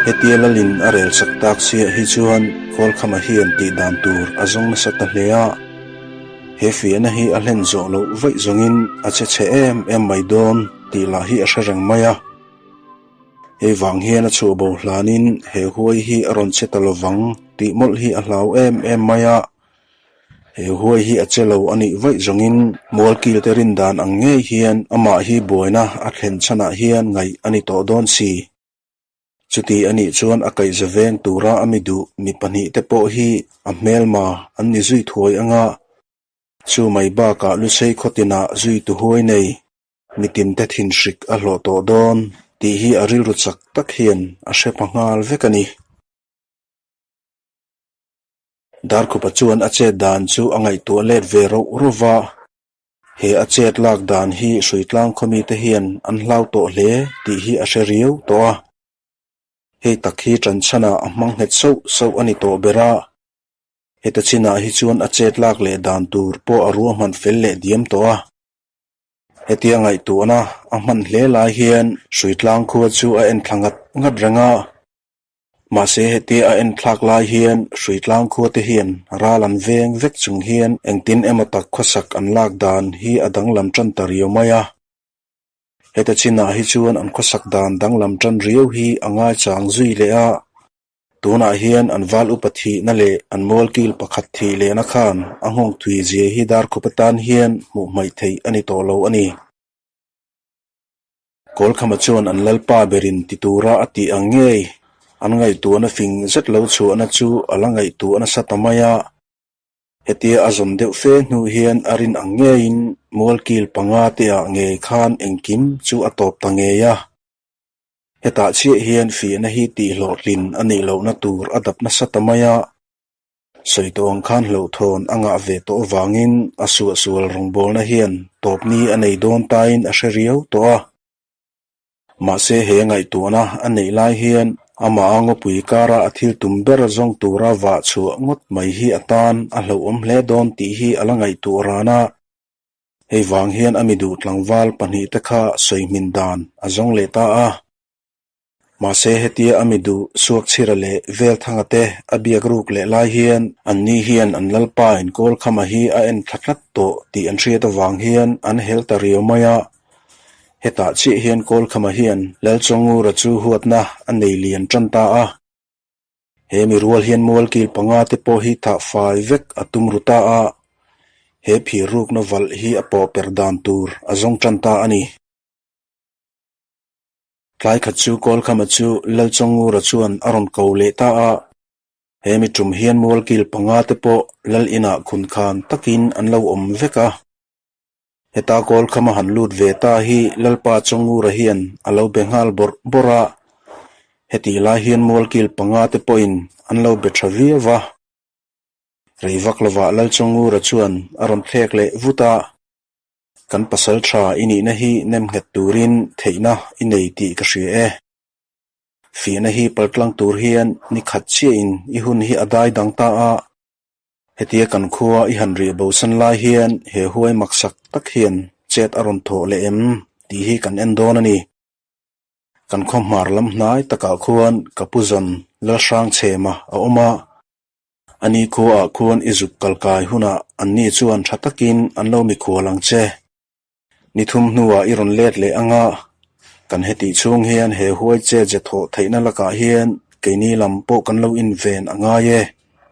Hetia Lalin a rel sak tak siah hi chuan Kawlkhama hian tih dan tur a zawng nasa ta hle a. He fiahna hi a hlen zawh loh vaih zawngin a che chhe em em mai dawn tih lah hi a hre reng mai a. Hei vang hian a chhuah bo hlanin he huai hi a rawn che ta lovang tih mawlh hi a hlau em em mai a. He huai hi a che lo a nih vaih zawngin Mualkil te rin dan ang ngei hian amah hi buaina a thlen chhanah hian ngaih a ni tawh dawn si. Chuti a nih chuan a kaihza veng tura a mi duh mi pahnihte pawh hi a hmelma an ni zui thuai anga chu mai bakah Lusei khawtinah zui tu huai nei mitinte thinhrik a hlawh tawh dawn tih hi a rilru chak tak hian a hre pha nghal vek a ni. Darkhupa chuan a chet dan chu a ngaihtuah let ve rauh rauh va, he a chet lak dan hi Hruitlang khawmite hian an hlau tawh hle tih hi a hre riau tawh a. Hei tak hi ṭanchhanah a hmang nghet sauh sauh a ni tawh ber a, heta chinah hi chuan a chet lak leh dan tur pawh a ruahman fel leh diam tawh a. Hetia ngaihtuahna a hman hle lai hian Hruitlang khua chu a enthla ngat ngat reng a. Mahse hetia a enthlak lai hian Hruitlang khua te hian ral an veng vek chung hian engtin emaw tak khawsak an lak dan hi a danglam tan ta riau mai a. Heta chinah hi chuan an khawsak dan danglam tan riau hi a ngaichang zui leh a. Tunah hian an val upa thihna leh an mualkil pakhat thih lehna khan a nghawng thui zia hi darkhup atan hian hmuh hmaih theih a ni tawh lo a ni. Kawlkhama chuan an lalpa berin ti tura a tih ang ngei an ngaihtuahna fing zet lo chhuahna chu a la ngaihtuah nasa ta mai a. Hetia a zawm deuh fe hnu hian a rin ang ngeiin mualkil panga te-ah ngei khan engkim chu a tawp ta ngei a. Hetah chiah hian fiahna hi tihhlawhtlin a nih lohna tur a dap nasa ta mai a, sawi tawh ang khan hlauhthawn a ngah ve tawh avangin a suahsual rawngbawlna hian tawpni a nei dawn tain a hre riau tawh a. Mahse he ngaihtuahna a neih lai hian amah a ngawpui kara a thil tum ber zawng tura vah chhuah ngawt mai hi a tan a hlauhawm hle dawn tih hi a la ngaihtuah ran a. Hei vang hian a mi duh tlangval pahnihte kha sawi hmin dan a zawng leh ta a. Mahse hetia a mi duh Suakchhira leh Velthanga te a biak ruk leh lai hian anni hian an lalpa in Kawlkhama hi a en thla tlat tawh tih an hriat avang hian an hel ta riau mai a. Hetah chiah hian Kawlkhama hian Lalchawngura chu huatna a nei lian tan ta a. He mi rual hian mualkil panga te pawh hi thah fai vek a tum ru ta a, he phir rukna valh hi a pawh per dan tur a zawng tan ta a ni. Tlai khat chu Kawlkhama chu Lalchawngura chuan a rawn ko leh ta a, he mi tum hian mualkil panga te pawh lal inah khunkhan takin an lo awm vek a. Heta Kawlkhama han lut ve ta hi Lalpa Chawngura hian a lo be nghal bawrh bawrh a, hetih lai hian mualkil panga te pawhin an lo be tha viau va. Rei vak lovah Lalchawngura chuan a rawn thlek leh vut a, Kan pasal tha i nihna hi nem nghet turin theihna i nei tih ka hria e. Fiahna hi paltlang tur hian ni khat chiahin i hun hi a dai dang ta a, Hetia kan khua i han rih bosan lai hian he huai maksak tak hian chet a rawn thawh leh em tih hi kan en dawn a ni. Kan khaw hmar lam hnai takah khuan ka pu zawn Lalhrangchhema a awm a, ani khuaah khuan i zuk kalkai hunah anni chuan tha takin an lo mikhual ang che. Ni thum hnuah i rawn let leh anga, kan hetih chhung hian he huai che ze thawh theihna lakah hian keini lam pawh kan lo inven a ngai e,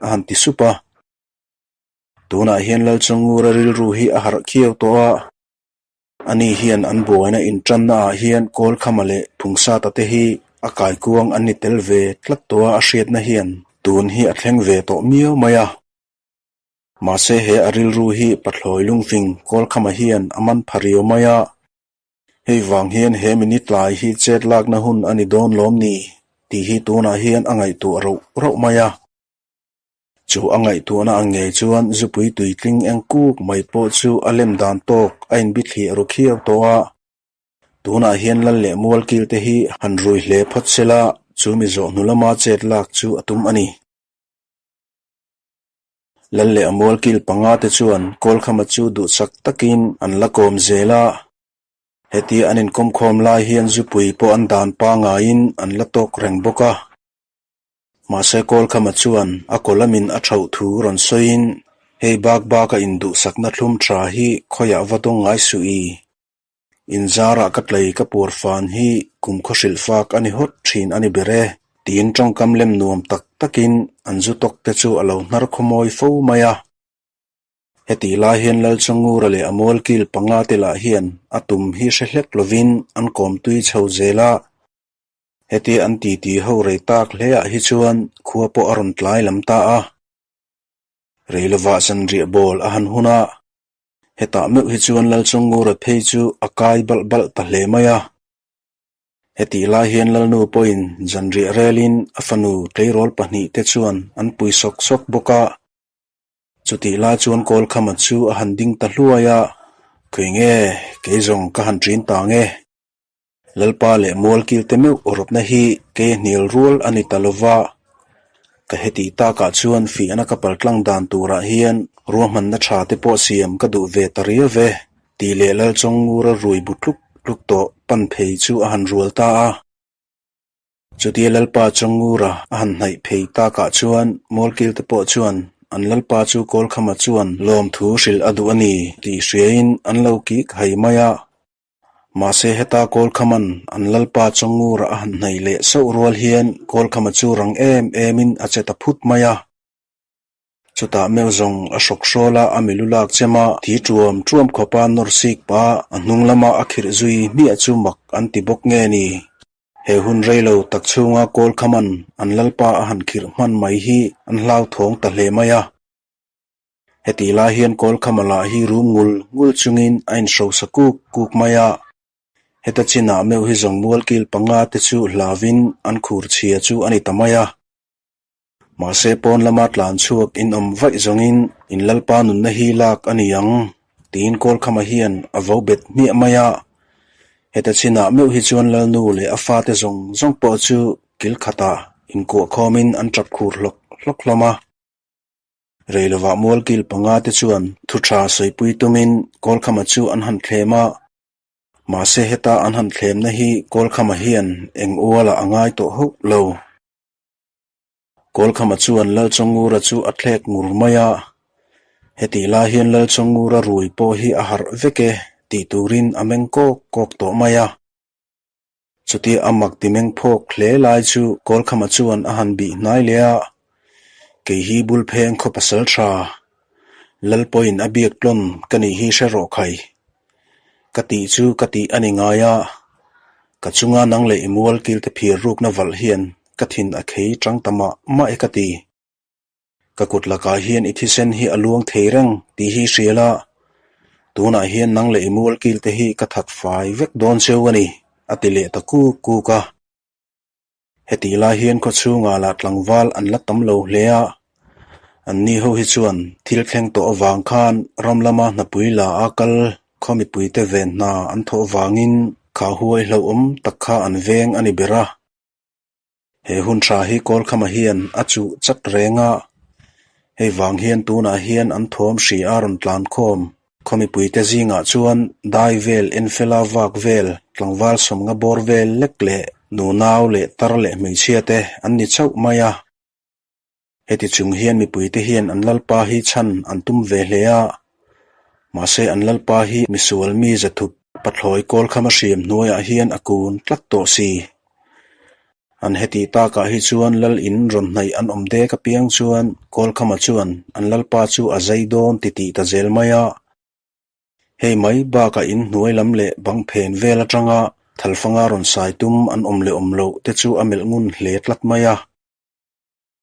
a han ti sup a. Tunah hian Lalchawngura rilru hi a harh khiau tawh a, ani hian an buaina intanna ah hian Kawlkhama leh Phungsata te hi a kaikuang an ni tel ve tlat tawh a a hriatna hian tun hi a thleng ve tawh miau mai a. Mahse he a rilru hi pathlawi lungfing Kawlkhama hian a man pha riau mai a, hei vang hian he minute lai hi chet lakna hun a ni dawn lawm ni tih hi tunah hian a ngaihtuah rauh rauh mai a. Chu a ngaihtuahna ang ngei chuan zupui tuitling eng kuk mai pawh chu a lem dan tawk a inbithliah ru khiau tawh a, tunah hian lal leh mualkil te hi han rui hle phawt sela chu mi zawh hnu lama chet lak chu a tum a ni. Lal leh a mualkil panga te chuan Kawlkhama chu duhsak takin an la kawm zel a. Hetia an inkawmkhawm lai hian zupui pawh an dan pangaiin an la tawk reng bawk a. Mahse Kawlkhama chuan a kaw lamin a thauh thu rawn sawiin, Hei bak baka induhsakna thlum tha hi khawiah va dawng ngai suh i? Inzarah ka tlei ka puar fan hi kum khaw hrilh fak a ni hawt thin a ni ber e, tiin tawngkam lem nuam tak takin an zu tawk te chu a lo hnar khawmawi fo mai a. Hetih lai hian Lalchangura leh a mualkil panga te lah hian a tum hi hre hlek lovin an kawm tui chho zel a. Hetia an titi ho rei tak hleah hi chuan khua pawh a rawn tlai lam ta a. Rei lovah zanriah bawl a han hun a. Hetah meuh hi chuan Lalchangura phei chu a kai balh balh ta hle mai a. Hetih lai hian Lalnu pawhin zanriah relin a fanu tleirawl pahnihte chuan an pui sawk sawk bawk a. Chutih lai chuan Kawlkhama chu a han ding ta hluai a, Khawi nge, kei zawng ka han ṭin ta nge? Lalpa leh Mualkil te meuh rawtna hi kei hnial rual a ni ta lo va, ka hetih takah chuan fiahna ka paltlang dan turah hian ruahmanna ṭha te pawh siam ka duh ve ta riau ve, tih leh Lalchawngngura rui bu tluk tluk tawh pan phei chu a han rual ta a. Chutia Lalpa Chawngura a han hnaih phei takah chuan Mualkil te pawh chuan an Lalpa chu Kawlkhama chuan lawmthu hrilh a duh a ni tih hriain an lo kik hai mai a. Mahse heta Kawlkhaman an Lalpa Chawngura a han hnaih leh sauh rual hian Kawlkhama chu rang em emin a che ta phut mai a. Chutah meuh zawng a hrawk hrawl a, a milu lak chem a, thi tuam tuam khawpa nawr sik pa a hnung lama a khirh zui hmiah chu mak an ti bawk nge ni? He hun rei lo tak chhunga Kawlkhaman an lalpa a han khirh hman mai hi an hlauthawng ta hle mai a. Hetih lai hian Kawlkhama lah hi rum ngul ngul chungin a inhrosa kuk kuk mai a. Heta chinah meuh hi zawng mualkil panga te chu hlauvin an khur chhia chu a ni ta mai a. Mahse pawn lama tlan chhuak in awm vaih zawngin in Lalpa nunna hi lak a ni ang, tiin Kawlkhama hian a vo bet hmiah mai a. Heta chinah meuh hi chuan Lalnu leh a fate zawng zawng pawh chu kil khatah inkuahkhawmin an tap khur hlawk hlawk hlawm a. Rei lovah mualkil panga te chuan thu tha sawipui tumin Kawlkhama chu an han thlem a. Mahse heta an han thlemna hi Kawlkhama hian eng ualah a ngai tawh hauh lo. Kawlkhama chuan Lalchawngura chu a thlek ngur mai a, hetih lai hian Lalchawngura rui pawh hi a harh vek e tih turin a meng kawk kawk tawh mai a. Chutia a mak ti meng phawk hle lai chu Kawlkhama chuan a han bih hnai leh a, Kei hi Bulpheng khaw pasal tha, Lalpawiin a biak tlawn ka nih hi hre rawh khai. Ka tih chu ka tih a ni ngai a, ka chunga nang leh i mual kilte phir rukna valh hian ka thin a khei chang ta mah mah e ka ti. Ka kut lakah hian i thisen hi a luang thei reng tih hi hria la, tunah hian nang leh i mual kilte hi ka that fai vek dawn cheu a ni, a ti leh ta kuk kuk a. Hetih lai hian khawchhungah lah tlangval an la tam lo hle a, an ni ho hi chuan thil thleng tawh avang khan ram lama hnapui la a kal khaw mipuite ven hna an thawh avangin kha huai hlauhawm tak kha an veng a ni ber a. He hun tha hi Kawlkhama hian a chuh chak reng a, hei vang hian tunah hian an thawm hri a rawn tlan khawm. Khaw mipuite zingah chuan dai vel, enfela vak vel, tlangval sawmnga bawr vel lek leh nunau leh tar leh hmeichhia te an ni chauh mai a. Heti chung hian mipuite hian an lalpa hi chhan an tum ve hle a, mahse an lalpa hi misual mi zathup pathlawi kawlkhama hriam hnuaiah hian a kun tlat tawh si. An hetih takah hi chuan lal in rawn hnaih an awm dek apiang chuan Kawlkhama chuan an lalpa chu a zai dawn ti tih ta zel mai a. Hei mai bakah in hnuai lam leh bang phen vel atanga thalfanga rawn sai tum an awm leh awm loh te chu a melh ngun hle tlat mai a.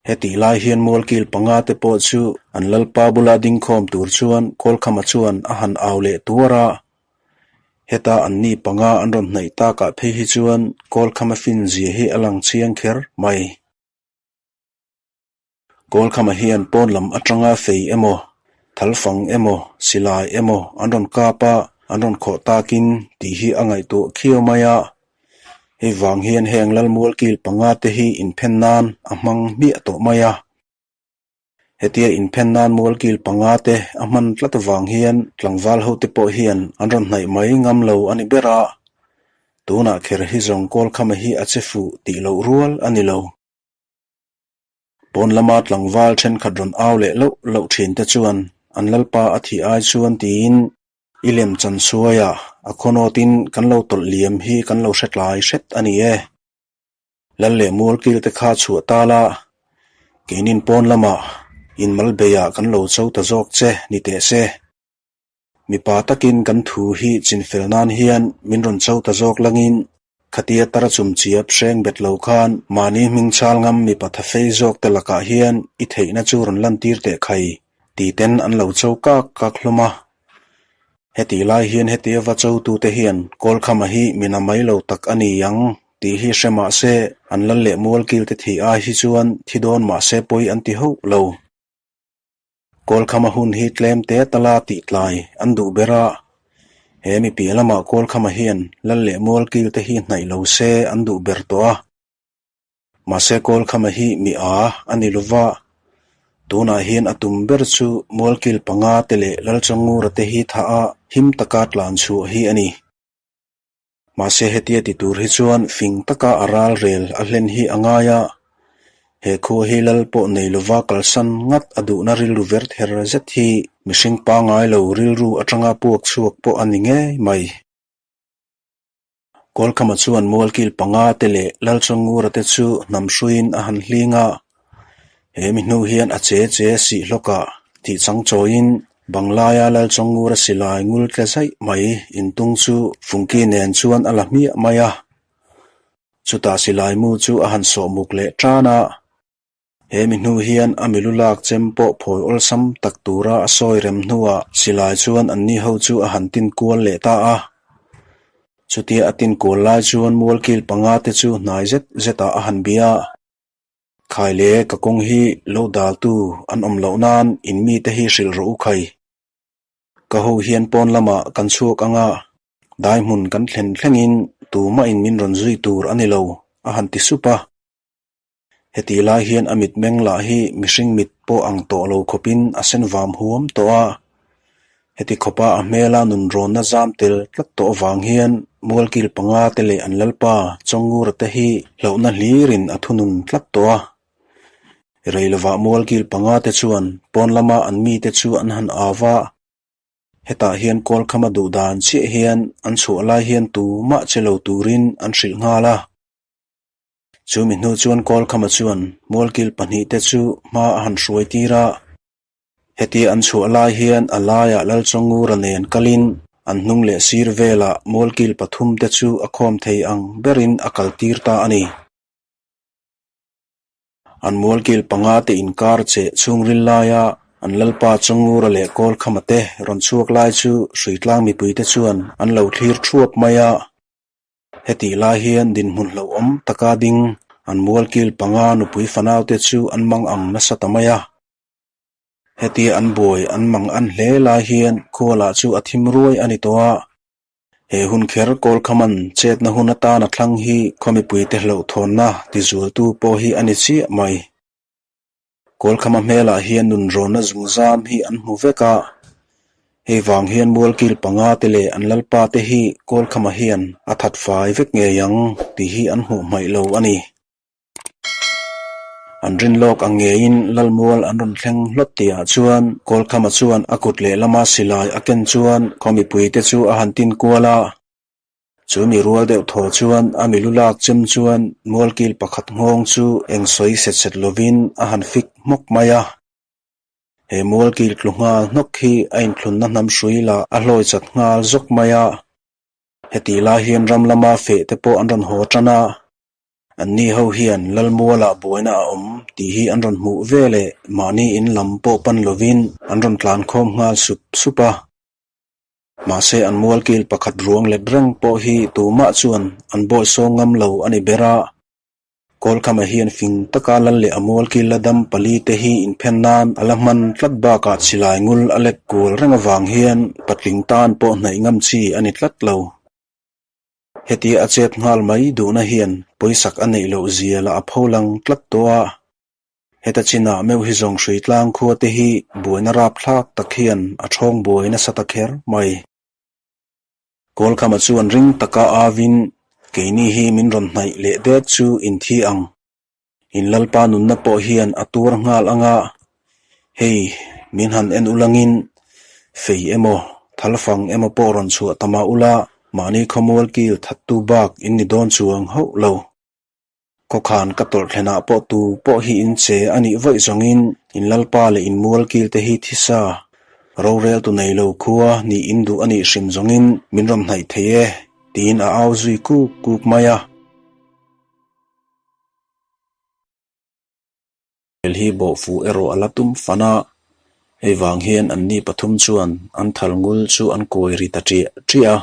Hetih lai hian mualkil panga te pawh chu an lalpa bula dingkhawm tur chuan Kawlkhama chuan a han au leh tuar a. Heta an ni panga an rawn hnaih takah phei hi chuan Kawlkhama fin zia hi a lang chiang kher mai. Kawlkhama hian pawn lam atanga fei emaw, thalfang emaw, silai emaw an rawn kap a, an rawn khawh takin tih hi a ngaihtuah khiau mai a. Hei vang hian heng Lalmual kil panga te hi inphen nan a hmang hmiah tawh mai a. Hetia inphen nan mual kil panga te a hman tlat avang hian tlangval ho te pawh hian an rawn hnaih mai ngam lo a ni ber a. Tunah kher hi zawng Kawlkhama hi a che fuh tih loh rual a ni lo. Pawn lama tlangval thenkhat rawn au leh loh loh thin te chuan an lalpa a thih ai chuan tiin i lem chan suaia a khawnawtin kan lo tawlh liam hi kan lo hre tlai hret a ni e. Lal leh mualkil te kha chhuah ta la, keinin pawn lamah inmal beiah kan lo cho ta zawk che ni teh se. Mipa takin kan thu hi chinfel nan hian min rawn cho ta zawk langin khatia tar chum chiap hreng bet lo khan mahni hming chhal ngam mipa tha fei zawk te lakah hian i theihna chu rawn lantir teh khai ti ten an lo cho kak kak hlawm a. Hetih lai hian hetia va chotute hian Kawlkhama hi min a mai lo tak a ni ang tih hi hre mah se an lal leh mualkil te thih ai hi chuan thi dawn mah se pawi an ti hauh lo. Kawlkhama hun hi tlem te tala tih tlai an duh ber a, he mi piah lamah Kawlkhama hian lal leh mualkil te hi hnaih lo se an duh ber tawh a. Mahse Kawlkhama hi mi a a ni lova, tunah hian a tum ber chu mualkil panga te leh Lalchangura te hi thah a him taka tlan chhuah hi a ni. Mahse hetia ti tur hi chuan fing taka a ral rel a hlen hi a ngai a, he khua hi lal pawh nei lova kalsan ngat a duhna rilru ver ther zet hi mihring pangngai lo rilru atanga puak chhuak pawh a ni ngei mai. Kawlkhama chuan mualkil panga te leh Lalchawngura te chu hnam hruiin a han hling a, he mi hnu hian a che che sih hlawkah tih chang chawiin Banglaia Lalchawngura silai ngul tle zaih mai intung chu Fungki nen chuan a la hmiah mai a. Chutah silai mu chu a han sawh muk leh tan a. He mi hnu hian a milu lak chem pawh phawi awlsam tak tura a sawi rem hnuah silai chuan anni ho chu a han tin kual leh ta a. Chutia a tin kual lai chuan mualkil panga te chu hnai zet zetah a han bia a. Khai le ka kawng hi lo daltu an awm loh nan in mite hi hrilh rawh u khai. Ka ho hian pawn lamah kan chhuak ang a, dai hmun kan thlen thlengin tumahin min rawn zui tur a ni lo, a han ti sup a. Hetih lai hian a mitmeng lah hi mihring mit pawh ang tawh lo khawpin a sen vam huam tawh a. Heti khawpa a hmela nunrawnna zam tel tlat tawh avang hian mualkil panga te leh an lalpa Chawngura te hi hlauhna hlirin a thunun tlat tawh a. Rei lovah mualkil panga te chuan pawn lama an mite chu an han au va. Hetah hian Kawlkhama duh dan chiah hian an chhuah lai hian tumah che lo turin an hrilh nghal a. Chumi hnu chuan Kawlkhama chuan mualkil pahnihte chu hma a han hruai tir a. Hetia an chhuah lai hian a laiah Lalchawngura nen kalin an hnung leh sir velah mualkil pathumte chu a khawm thei ang berin a kal tir ta a ni. An mualkil panga te inkar che chhungril laia an Lalpa Chawngura leh Kawlkhama te rawn chhuak lai chu Hruitlang mipuite chuan an lo thlir thuap mai a. Hetih lai hian dinhmun hlauhawm taka ding an mualkil panga nupui fanaute chu an mang ang nasa ta mai a. Hetia an buai an mang an hle lai hian khualah chu a thim ruai a ni tawh a. He hun kher Kawlkhaman chetna hun atana thlang hi khaw mipuite hlauhthawnna tizualtu pawh hi a ni chiah mai. Kawlkhama hmelah hian nunrawnna zungzam hi an hmu vek a, hei vang hian mualkil panga te leh an lalpa te hi Kawlkhama hian a that fai vek ngei ang tih hi an hmuh hmaih lo a ni. An rin lawk ang ngeiin Lalmual an rawn thleng hlawt tihah chuan Kawlkhama chuan a kut lehlama silai a ken chuan khaw mipuite chu a han tin kual a. Chu mi rual deuh thaw chuan a milu lak chem chuan mualkil pakhat nghawng chu eng sawi set set lovin a han fik hmawk mai a. He mualkil tlu nghal hnawk hi a inthlunna hnam hrui lah a hlawi chat nghal zawk mai a. Hetih lai hian ram lama feh te pawh an rawn haw tan a. Anni ho hian Lalmualah buaina a awm tih hi an rawn hmuh ve leh mahni in lam pawh pan lovin an rawn tlan khawm nghal sup sup a. Mahse an mualkil pakhat ruang let reng pawh hi tumah chuan an bawihsawng ngam lo a ni ber a. Kawlkhama hian fing taka lal leh a mualkil la dam pali te hi inphen nan a la hman tlat bakah chilai ngul a lek kual reng avang hian patling tan pawh hnaih ngam chi a ni tlat lo. Hetia a chet nghal mai duhna hian pawisak a neih loh zia lah a pholang tlat tawh a. Heta chinah meuh hi zawng hrui tlang khua te hi buaina rapthlak tak hian a thawng buai nasa ta kher mai. Kawlkhama chuan ring taka avin keini hi min rawn hnaih leh det chu in thi ang. In Lalpa nunna pawh hian a tuar nghal anga, hei min han en ulangin fei emaw thalfang emaw pawh rawn chhuah ta mah ula, mahni khawmual kil thattu bak in ni dawn chuang hauh lo. Khawkhan ka tawlh thlenah pawh tu pawh hi in che a nih vaih zawngin in Lalpa leh in mual kil te hi thisa rorel tu nei lo khua nih in duh a nih hrim zawngin min rawn hnaih thei e tiin a au zui kuk kuk mai a. Hel hi bawhfu erawh a la tum fan a, hei vang hian anni pathum chuan an thal ngul chu an kawi ri ta ṭiah ṭiah a.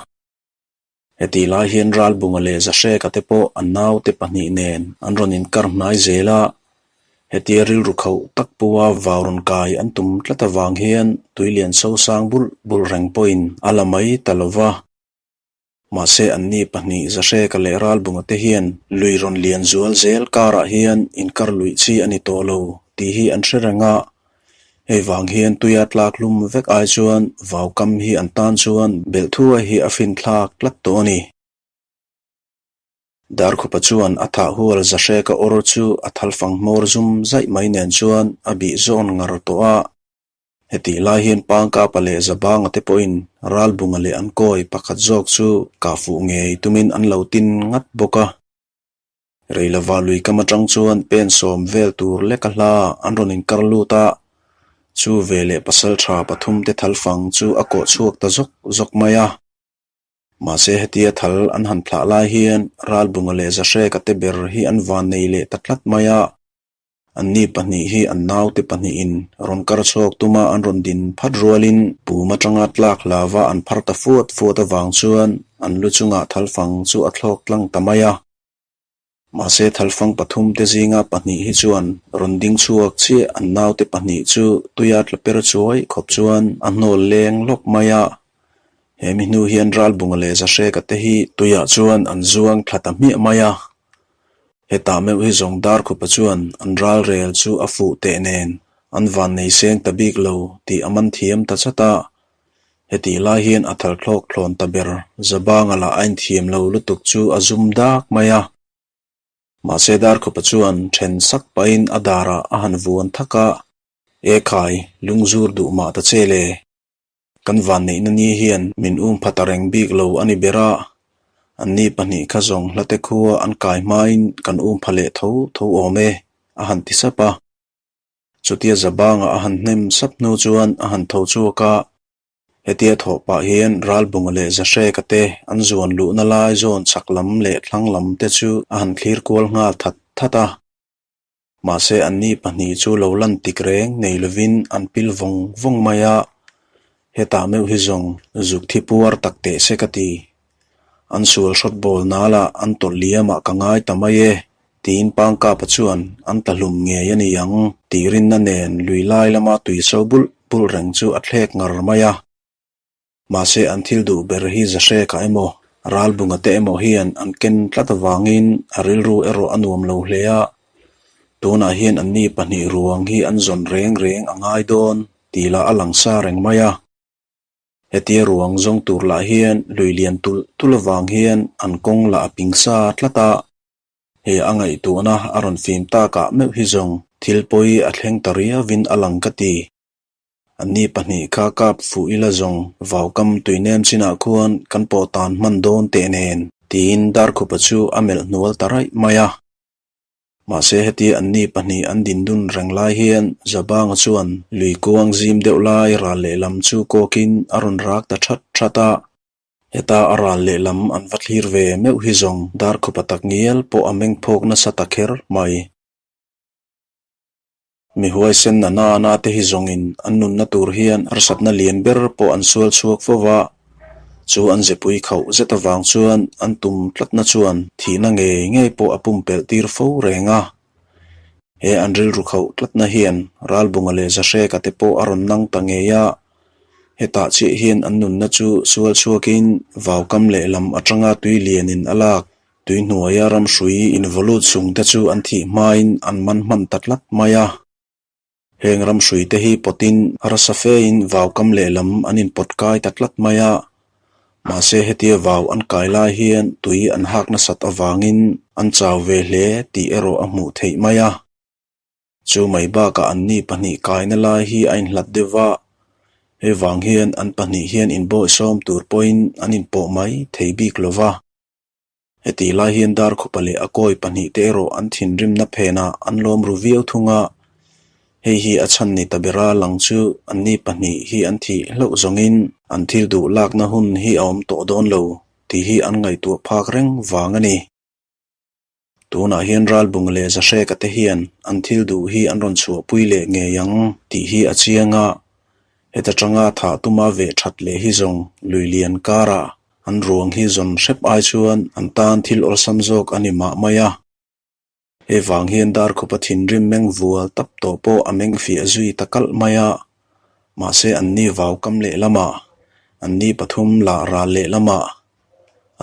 Hetih lai hian Ralbunga leh Zahreka te pawh an naute pahnih nen an rawn inkar hnai zel a, hetia rilru khauh tak pua vau rawn kai an tum tlat avang hian tuilian sosang bulh bulh reng pawhin a la mai ta lo va. Mahse anni pahnih Zahreka leh Ralbunga te hian lui rawn lian zual zel karah hian inkar luih chi a ni tawh lo tih hi an hre reng a, Hei vang hian tuia tlak hlum vek ai chuan vaukam hi an tan chuan belh thuai hi a finthlak tlat tawh a ni. Darkhupa chuan a thah hual Zahreka awr chu a thalfang hmawr zum zaih mai nen chuan a bih zawn ngar tawh a. Hetih lai hian Pangkapa leh Zabanga te pawhin Ralbunga leh an kawi pakhat zawk chu kah fuh ngei tumin an lo tin ngat bawk a. Reilova lui kam atang chuan pen sawm vel tur lek a hla an rawn inkar lut a, chu veleh pasal tha pathum te thal fang chu a kawh chhuak ta zawk zawk mai a. Mahse hetia thal an han thlah lai hian Ralbunga leh Zahreka te ber hi an van nei leh ta tlat mai a. Anni pahnih hi an naute pahnihin rawn kar chhuak tuma an rawn din phat rualin pum atanga tlak hlava an phar ta fuat fuat avang chuan an lu chungah thalfang chu a thlawk tlang ta mai a. Mahse thalfang pathum te zinga pahnih hi chuan rawn ding chhuak chiah an naute pahnih chu tuia tla per chuai khawp chuan a hnawl leng lawk mai a. He mi hnu hian Ralbunga leh Zahreka te hi tuiah chuan an zuang thla ta hmiah mai a. Hetah meuh hi zawng Darkhupa chuan an ralrel chu a fuh teh nen an van nei seng ta bik lo tih a man thiam ta chat a. Hetih lai hian a thal thlawk thlawn ta ber Zabanga lah a inthiam lo lutuk chu a zum dak mai a. Mahse Darkhupa chuan then sak pahin a darah a han vuan thak a, E khai, lungzur duh mah ta che le. Kan vanneihna ni hian min um pha ta reng bik lo a ni ber a, anni pahnih kha zawng hlate khua an kai hmain kan um pha leh tho tho awm e, a han ti sap a. Chutia Zabanga a han hnem sap hnu chuan a han tho chhuak a, hetia thawh pah hian Ralbunga leh Zahreka te an zuan luhna lai zawn chak lam leh thlang lam te chu a han thlir kual nghal that that a. Mahse anni pahnih chu lo lan tik reng nei lovin an pil vawng vawng mai a, hetah meuh hi zawng zuk thi puar tak teh se ka ti. An sual hrawt bawl nala an tawlh liamah ka ngai ta mai e, tiin Pangkapa chuan an tla hlum ngei a ni ang tih rinna nen lui lai lama tui so bulh bulh reng chu a thlek ngar mai a. Mahse an thil duh ber hi Zahreka emaw, Ralbunga te emaw hian an ken tlat avangin a rilru erawh a nuam lo hle a. Tunah hian anni pahnih ruang hi an zawn reng reng a ngai dawn tih lah a lang sa reng mai a. Hetia ruang zawng tur lah hian lui lian tulh tulh avang hian an kawng lah a ping sa tlat a. He a ngaihtuahna a rawn fim takah meuh hi zawng thil pawi a thleng ta riauin a lang ka ti. Anni pahnih kha kap fuh ila zawng vaukam tuinem chinah khuan kan pawh tan hman dawn teh nen tiin Darkhupa chu a melh hnual ta raih mai a. Mahse hetia anni pahnih an din dun reng lai hian Zabanga chuan lui kuang zim deuh lai ral lehlam chu kawkin a rawn rak ta that that a. Heta a ral lehlam an va thlir ve meuh hi zawng Darkhupa tak ngial pawh a meng phawk nasa ta kher mai. Mi huaisen na nana te hi zawngin an nunna tur hian harsatna lian ber pawh an sual chhuak fo va, chu an zepui khauh zet avang chuan an tum tlatna chuan thihna ngei ngei pawh a pumpelh tir fo reng a. He an rilru khauh tlatna hian Ralbunga leh Zahreka te pawh a rawn nang ta ngei a, hetah chiah hian an nunna chu sual chhuakin vaukam lehlam atanga tui lianin a lak Tui hnuaia ramhrui invaw lut chung te chu an thih hmain an man hman ta tlat mai a. Heng ramhrui te hi pawtin rasa fein vaukam lehlam an inpawt kai ta tlat mai a. Mahse hetia vau an kai lai hian tui an hak nasat avangin an chau ve hle tih erawh a hmuh theih mai a. Chu mai bakah anni pahnih kaina lai hi a inhlat deuh va, hei vang hian an pahnih hian inbawihsawm tur pawhin an inpawh mai thei bik lo va. Hetih lai hian Darkhupa leh a kawi pahnihte erawh an thinrimna phenah an lawm ru viau thung a, hei hi a chhan ni ta bera lang chu anni pahnih hi an thih hlauh zawngin an thil duh lakna hun hi a awm tawh dawn lo tih hi an ngaihtuah phak reng vang a ni. Tunah hian Ralbung leh Zahreka te hian an thil duh hi an rawn chhuahpui leh ngei ang tih hi a chiang a, heta tanga thah tuma veh that leh hi zawng lui lian karah an ruang hi zawn hrep ai chuan an tan thil awlsam zawk a ni mah mai a. Hei vang hian Darkhupa thinrim meng vual tap tawh pawh a meng fiah zui ta kalh mai a, mahse anni vau kam lehlamah, anni pathum lah ral lehlamah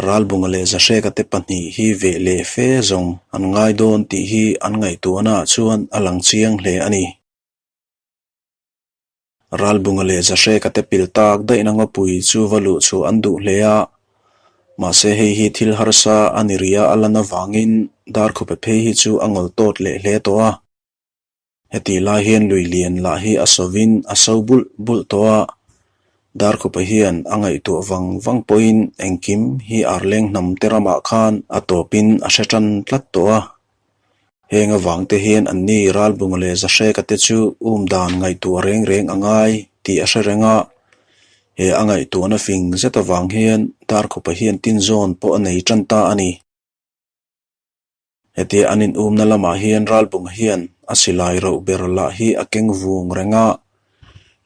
Ralbunga leh Zahreka te pahnih hi veh leh fe zawng an ngai dawn tih hi an ngaihtuahnaah chuan a lang chiang hle a ni. Ralbunga leh Zahreka te pil tak daihna ngawpui chu va luh chhuah an duh hle a, mahse hei hi thil harsa a ni ria a lan avangin Darkhupe phei hi chu a ngawl tawt leh hle tawh a. Hetih lai hian lui lian lah hi a sawin a so bulh bulh tawh a, Darkhupa hian a ngaihtuah vang vang pawhin engkim hi Arleng hnam te ramah khan a tawpin a hre tan tlat tawh a. Heng avang te hian anni Ralbunga leh Zahreka te chu um dan ngaihtuah reng reng a ngai tih a hre reng a, he a ngaihtuahna fing zet avang hian Darkhupa hian tinzawn pawh a nei tan ta a ni. Hetia an inumna lamah hian Ralbunga hian a silai roh ber lah hi a keng vung reng a,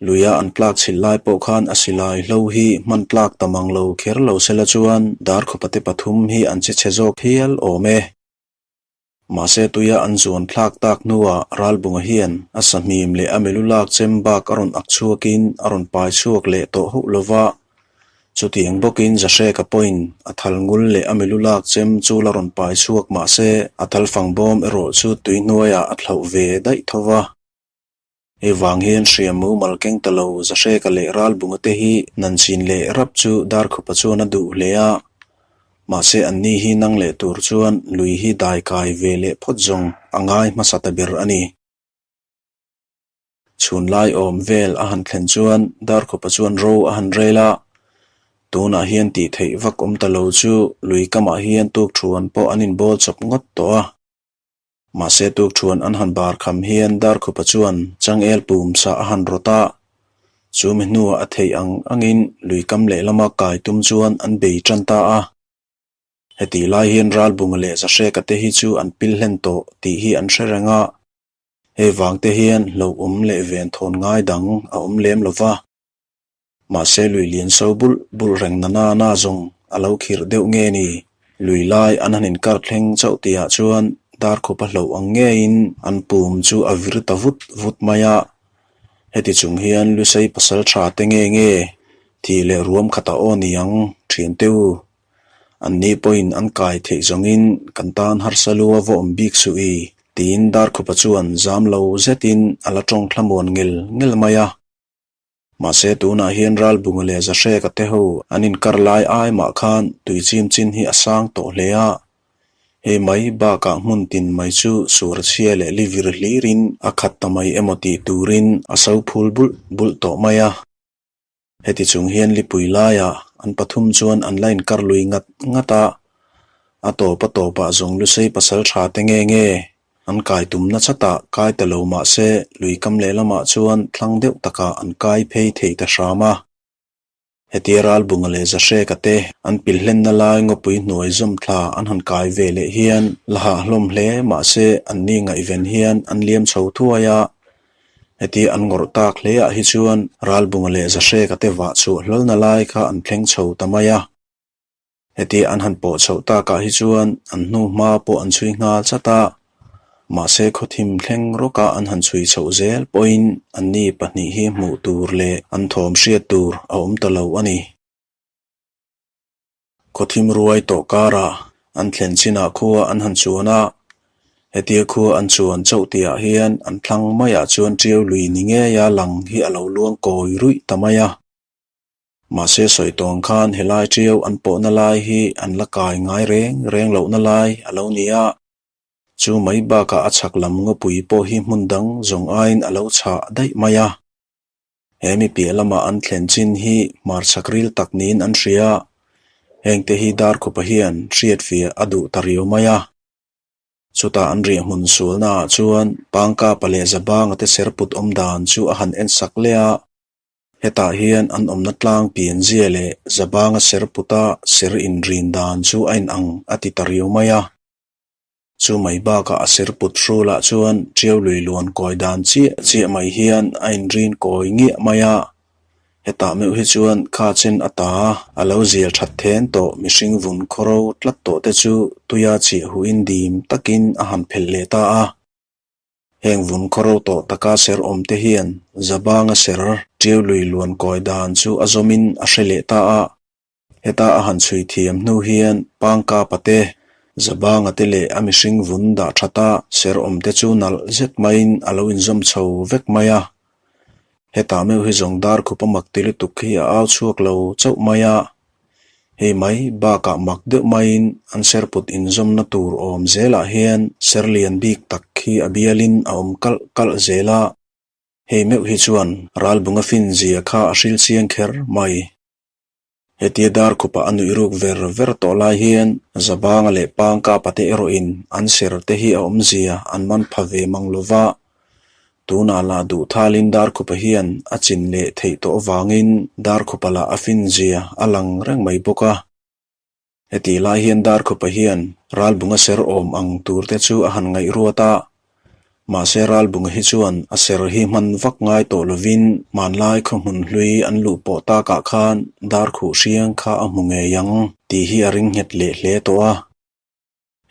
luia an tlak chhilh lai pawh khan a silai hlo hi hman tlak ta mang lo kher lo sela chuan Darkhawpate pathum hi an che chhe zawk hial awm e. Mahse tuia an zuan thlak tak hnuah Ralbunga hian a sahmim leh a milu lak chem bak a rawn ak chhuakin a rawn pai chhuak leh tawh hauh lova, Chutiang bawkin Zahreka pawhin a thal ngul leh a milu lak chem chu la rawn pai chhuak mah se a thal fang bawm erawh chu tui hnuaiah a thlauh ve daih tho va. Hei vang hian hriam mumal keng ta lo Zahreka leh Ralbunga te hi Nanchin leh Rap chu Darkhupa chuan a duh hle a, mahse anni hi nang leh tur chuan lui hi dai kai ve leh phawt zawng a ngai hmasa ta ber a ni. Chhun lai awm vel a han thlen chuan Darkhupa chuan ro a han rel a, tunah hian tih theih vak awm ta lo chu lui kamah hian tukthuan pawh an inbawl chawp ngawt tawh a. Mahse tukthuan an han bar kham hian Darkhupa chuan changel pum sa a han rawt a, chu mi hnuah a theih ang angin lui kam lehlama kai tum chuan an bei tan ta a. Hetih lai hian Ralbunga leh Zahreka te hi chu an pil hlen tawh tih hi an hre reng a. Hei vang te hian hlauhawm leh ven thawn ngai dang a awm lem lo va. Mahse lui lian so bulh bulh reng na na na zawng a lo khirh deuh nge ni? Lui lai an han inkar thleng chauh tihah chuan Darkhupa hlauh ang ngeiin an pum chu a vir ta vut vut mai a. Heti chung hian Lusei pasal tha te nge nge thih leh ruam khat a aw ni ang thiante u. Anni pawhin an kai theih zawngin kan tan harsa lu a va awm bik suh i, tiin Darkhupa chuan zam lo zetin a la tawng thlamuan ngel ngel mai a. Mahse tunah hian Ralbunga leh Zahreka te ho an inkar lai ai mah khan tui chim chin hi a sang tawh hle a. Hei mai bakah hmun tin mai chu sur chhia leh li vir hlirin a khat ta mai emaw tih turin a so phul bulh bulh tawh mai a. Heti chung hian lipui laiah an pathum chuan an la inkar lui ngat ngat a, a tawp a tawpah zawng Lusei pasal tha te nge nge an kai tumna chatah kai ta lo mah se lui kam lehlamah chuan thlang deuh takah an kai phei thei ta hram a. Hetia Ralbunga leh Zahreka te an pil hlenna lai ngawpui hnuai zawm thla an han kai ve leh hian la hah hlawm hle mah se anni ngaihven hian an liam chho thuai a, Heti an ngawrh tak hle ah hi chuan Ralbunga leh Zahreka te vah chhuah hlawlna lai kha an thleng chho ta mai a. Heti an han pawh chhoh takah hi chuan an hnu hma pawh an chhui nghal chat a, mahse khawthim thleng rawka an han chhui chhoh zel pawhin anni pahnih hi hmuh tur leh an thawm hriat tur a awm ta lo a ni. Khawthim ruai tawh karah an thlen chinah khua an han chuan a, hetia khua an chuan chauh tihah hian an thlang maiah chuan ṭiau lui ni ngeia lang hi a lo luang kawi ruih ta mai a. Mahse sawi tawng khan helai ṭiau an pawhna lai hi an la kai ngai reng reng lohna lai a lo ni a. Chu mai bakah a chhak lam ngawpui pawh hi hmun dang zawng aiin a lo chhah daih mai a. He mi piah lama an thlen chin hi hmarchhak ril tak niin an hria. Hengte hi Darkhupa hian hriatfiah a duh ta riau mai a. Chutah an riahhmun sualnaah chuan Pangkapa leh Zabanga te serput awm dan chu a han ensak leh a. Hetah hian an awmna tlang pianzia leh Zabanga serputa ser inrin dan chu a inang a ti ta riau mai a. Chu mai bakah a serput hrulah chuan ṭiau lui luan kawi dan chiah chiah mai hian a inrin kawi ngiah mai a. Hetah meuh hi chuan kha chen a ta a lo zial that then tawh mihring vun khawro tlat tawh te chu tuia chiah huin dim takin a han phelh leh ta a. Heng vun khawro tawh taka ser awm te hian Zabanga ser ṭiau lui luan kawi dan chu a zawmin a hre leh ta a. Heta a han chhui thiam hnu hian Pangkapa te, Zabanga te leh a mihring vun dah thata ser awm te chu nalh zet maiin a lo inzawm chho vek mai a. Hetah meuh hi zawng dar khupa mak ti lutuk hi a au chhuak lo chauh mai a. Hei mai bakah mak deuh maiin an serput inzawmna tur awm zelah hian ser lian bik tak hi a bialin a awm kalh kalh zel a. Hei meuh hi chuan ralbunga fin zia kha a hril chiang kher mai. Hetia dar khupa a nuih ruk ver ver tawh lai hian Zabanga leh Pangkapa te erawhin an ser te hi a awmzia an man pha ve mang lo va. Tunah lah duh thalin dar khupa hian a chin leh theih tawh avangin dar khupa lah a finzia a lang reng mai bawk a. Hetih lai hian Darkhupa hian Ralbunga ser awm ang tur te chu a han ngaih ruat a. Mahse Ralbunga hi chuan a ser hi hman vak ngai tawh lovin hmanlai khawhmun hlui an luh pawh takah khan Darkhuh hriang kha a hmu ngei ang tih hi a ring nghet leh hle tawh a.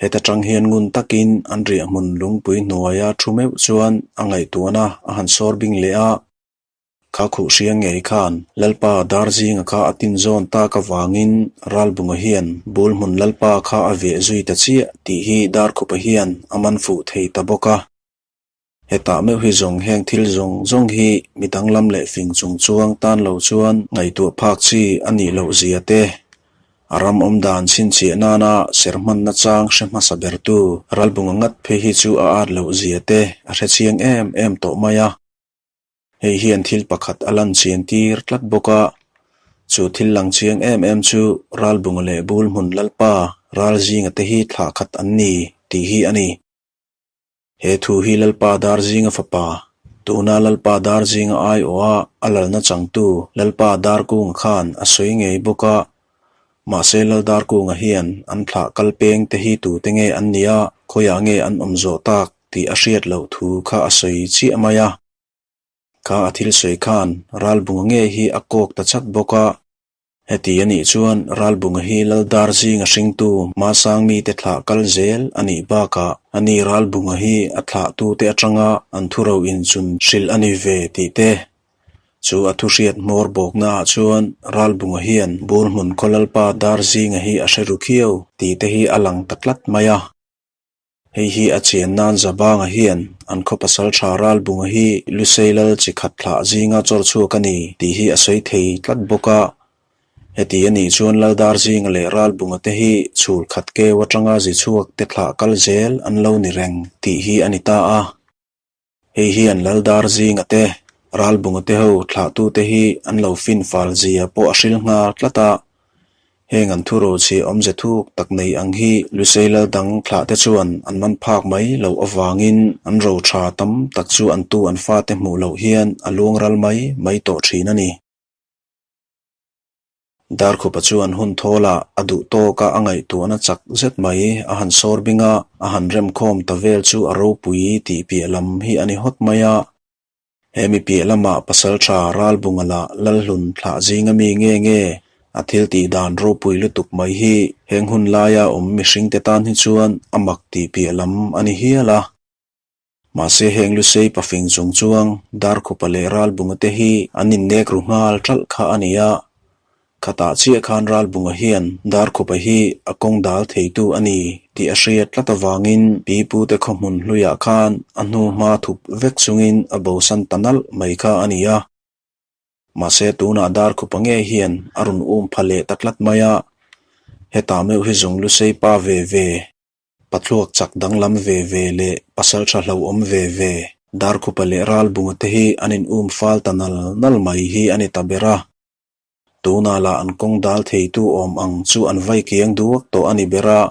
Heta tang hian ngun takin an riahhmun lungpui hnuaia thu meuh chuan a ngaihtuahna a han sawr bing leh a. Kha khuh hria ngei khan Lalpa Darzinga kha a tin zawn tak avangin Ralbunga hian bul hmun Lalpa kha a veh zui ta chiah tih hi Darkhupa hian a man fuh thei ta bawk a. Hetah meuh hi zawng heng thil zawng zawng hi mi danglam leh fing chung chuang tan lo chuan ngaihtuah phak chi a nih loh zia te, a ram awm dan chhinchhiah nana ser hmanna chang hre hmasa bertu Ralbunga ngat phei hi chu a at loh zia te a hrechiang em em tawh mai a. Hei hian thil pakhat a lan chian tir tlat bawk a, chu thil lang chiang em em chu Ralbunga leh Bulhmun Lalpa Ralzinga te hi thlah khat an ni tih hi a ni. He thu hi Lalpa Darzinga fapa, tuna Lalpa Darzinga aiawha a lalna changtu Lalpa Darkunga khan a sawi ngei bawk a, mahse Lal Darkunga hian an thlah kal peng te hi tute nge an nia, khawiah nge an awm zawh tak tih a hriat loh thu kha a sawi chiah mai a. Kha a thil sawi khan Ralbunga nge hi a kawk ta chat bawk a. Heti a nih chuan Ralbunga hi Laldar zinga hringtu Hmasang mite thlah kal zel a nih bakah ani Ralbunga hi a thlahtute atanga an thuro inchun hrilh a ni ve tih te. Chu a thuhriat hmawr bawknaah chuan Ralbunga hian Burhmun khaw Lalpa Dar zinga hi a hre ru khiau tih te hi a lang ta tlat mai a. Hei hi a chian nan Zabanga hian an khaw pasal tha Ralbunga hi Lusei lal chi khat thlah zinga chawr chhuak a ni tih hi a sawi thei tlat bawk a. Heti a nih chuan Laldar zinga leh Ralbunga te hi chhul khat keu atanga zi chhuak te thlah kal zel an lo ni reng tih hi a ni ta a. Hei hian Laldar zinga te, Ralbunga te ho thlahtute hi an lo fin fal zia pawh a hril nghal tlat a. Heng an thurochhi awmze thuk tak nei ang hi Lusei lal dang thlahte chuan an man phak mai loh avangin an ro tha tam tak chu an tu an fate hmuh loh hian a luang ral mai mai tawh thin a ni. Darkhupa chuan hun thawlah a duh tawka a ngaihtuahna chak zet mai a han sawr bing a, a han remkhawm ta vel chu a ropui tih piah lam hi a ni hawt mai a. He mi piah lama pasalṭha Ralbunga lah Lalhlun thlah zinga mi nge nge a thil tih dan ropui lutuk mai hi heng hun laia awm mihringte tan hi chuan a mak tih piah lam a ni hial a. Mahse heng Lusei pafing chung chuang Darkhupa leh Ralbunga te hi an innek ru nghal ṭalh kha a ni a. Khatah chiah khan Ralbunga hian Darkhupa hi a kawng dal theitu a ni tih a hriat tlat avangin Pipute khawhmun hluiah khan a hnu hma thup vek chungin a bosan ta nalh mai kha a ni a. Mahse tunah Darkhupa ngei hian a rawn um pha leh ta tlat mai a, hetah meuh hi zawng Lusei pa ve ve. Pathluak chak danglam ve ve leh pasaltha hlauhawm ve ve, Darkhupa leh Ralbunga te hi an in um fal ta nal nal mai hi a ni ta ber a. Tunah lah an kawng dal theitu awm ang chu an vai kiang duak tawh a ni ber a.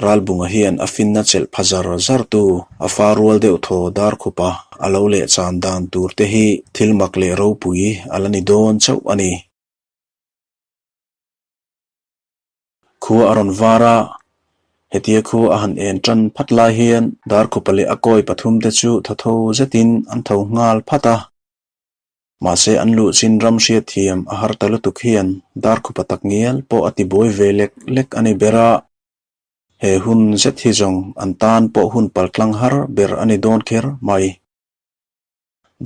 Ralbunga hian a finna chelh pha zar zar tu a fa rual deuh thaw Darkhupa a lo leh chan dan tur te hi thil mak leh ropui a la ni dawn chauh a ni. Khua a rawn var a, hetia khua a han en tan phat lai hian Darkhupa leh a kawi pathum te chu tho tho zetin an tho nghal phat a. Mahse an luh chin ram hriatthiam a har ta lutuk hian Darkhupa tak ngial pawh a ti buai ve lek lek a ni ber a. He hun zet hi zawng an tan pawh hun paltlang har ber a ni dawn kher mai.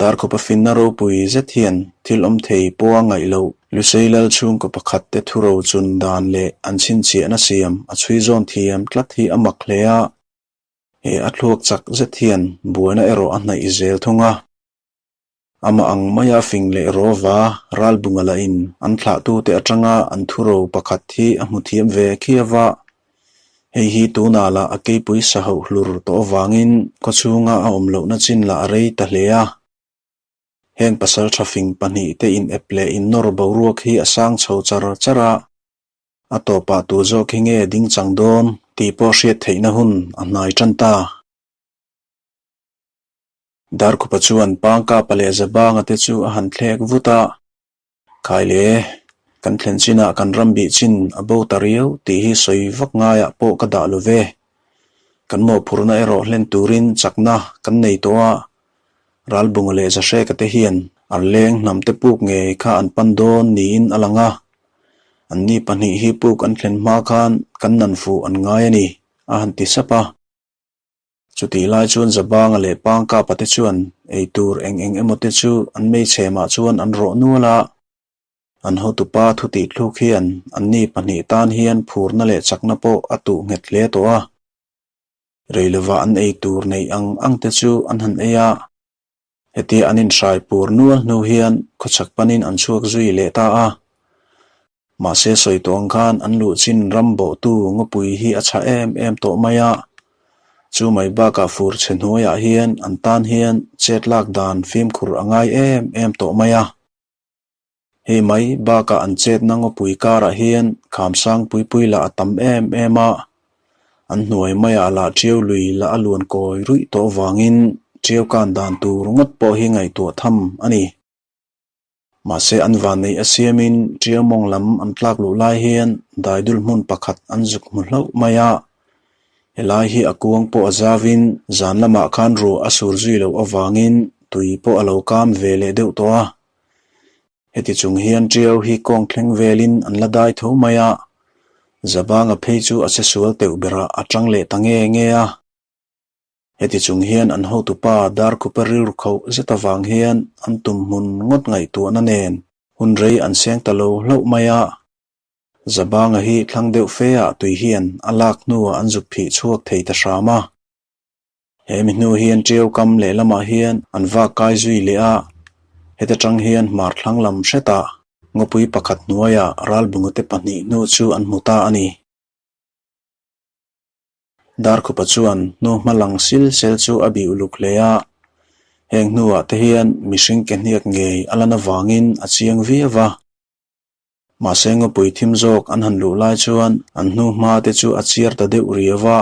Darkhupa finna ropui zet hian thil awm thei pawha ngaih loh Lusei lal chhungkaw pakhat te thuro chun dan leh an chhinchhiahna siam a chhui zawn thiam tlat hi a mak hle a. He a thluak chak zet hian buaina erawh a hnaih zel thung a. Amah ang maia fing leh rawva ralbunga lahin an thlahtute atanga an thuro pakhat hi a hmu thiam ve khiau a. Hei hi tunah lah a keipui sa hauh hlur tawh avangin khawchhunga a awm lohna chin lah a rei ta hle a. Heng pasal tha fing pahnihte in ep leh in nawr boruak hi a sang chho char char a, a tawpah tu zawk hi nge ding chang dawn tih pawh hriat theihna hun a hnai tan ta. Darkhupa chuan Pangkapa leh Zabanga te chu a han thlek vut a. Khai le, kan thlen chinah kan ram bih chin a bo ta riau tih hi sawi vak ngaiah pawh ka dah lo ve. Kan mawhphurhna erawh hlen turin chakna kan nei tawh a, Ralbunga leh Zahreka te hian Arleng hnam te puk ngei kha an pan dawn niin a lang a. Anni pahnih hi puk an thlen hma khan kan nan fuh an ngai a ni, a han ti sap a. Chutih lai chuan Zabanga leh Pangkapa te chuan ei tur eng eng emaw te chu an meichhemah chuan an rawh nual a. An hotupa thutih thluk hian anni pahnih tan hian phurna leh chakna pawh a tuh nghet hle tawh a. Rei lova an ei tur neih ang ang te chu an han ei a. Hetia an inhrai pur nual hnu hian khawchhak panin an chhuak zui leh ta a. Mahse sawi tawh ang khan an luh chin ram bawhtu ngawpui hi a chhah em em tawh mai a. Chu mai bakah fur chhe hnuaiah hian an tan hian chet lak dan fimkhur a ngai em em tawh mai a. Hei mai bakah an chetna ngawpui karah hian khamsang puipui lah a tam em em a. An hnuai maiah lah ṭiau lui lah a luan kawi ruih tawh vangin ṭiau kan dan tur ngawt pawh hi ngaihtuah tham a ni. Mahse an vanneih a siamin ṭiau mawng lam an tlak luh lai hian daidul hmun pakhat an zuk hmu hlauh mai a. Helai hi a kuang pawh a zavin zan lamah khan ruah a sur zui loh avangin tui pawh a lo kam ve leh deuh tawh a. Heti chung hian ṭiau hi kawng thleng velin an la dai tho mai a, Zabanga phei chu a che sual teuh berah a ṭang leh ta nge nge a. Heti chung hian an hotupa Darkhupa rilru khauh zet avang hian an tum hmun ngawt ngaihtuahna nen hun rei an seng ta lo hlauh mai a. Zabanga hi thlang deuh fe ah tui hian a lak hnuah an zuk phih chhuak thei ta hram a. He mi hnu hian ṭiau kam lehlamah hian an vak kai zui leh a, heta ṭang hian hmar thlang lam hretah ngawpui pakhat hnuaiah ralbungate pahnih hnu chu an hmu ta a ni. Darkhupa chuan hnu hma lang sil sel chu a bih uluk hle a, heng hnuah te hian mihring ke hniak ngei a lan avangin a chiang viau va. Mahse ngawpui thim zawk an han luh lai chuan an hnu hma te chu a chiar ta deuh riau a,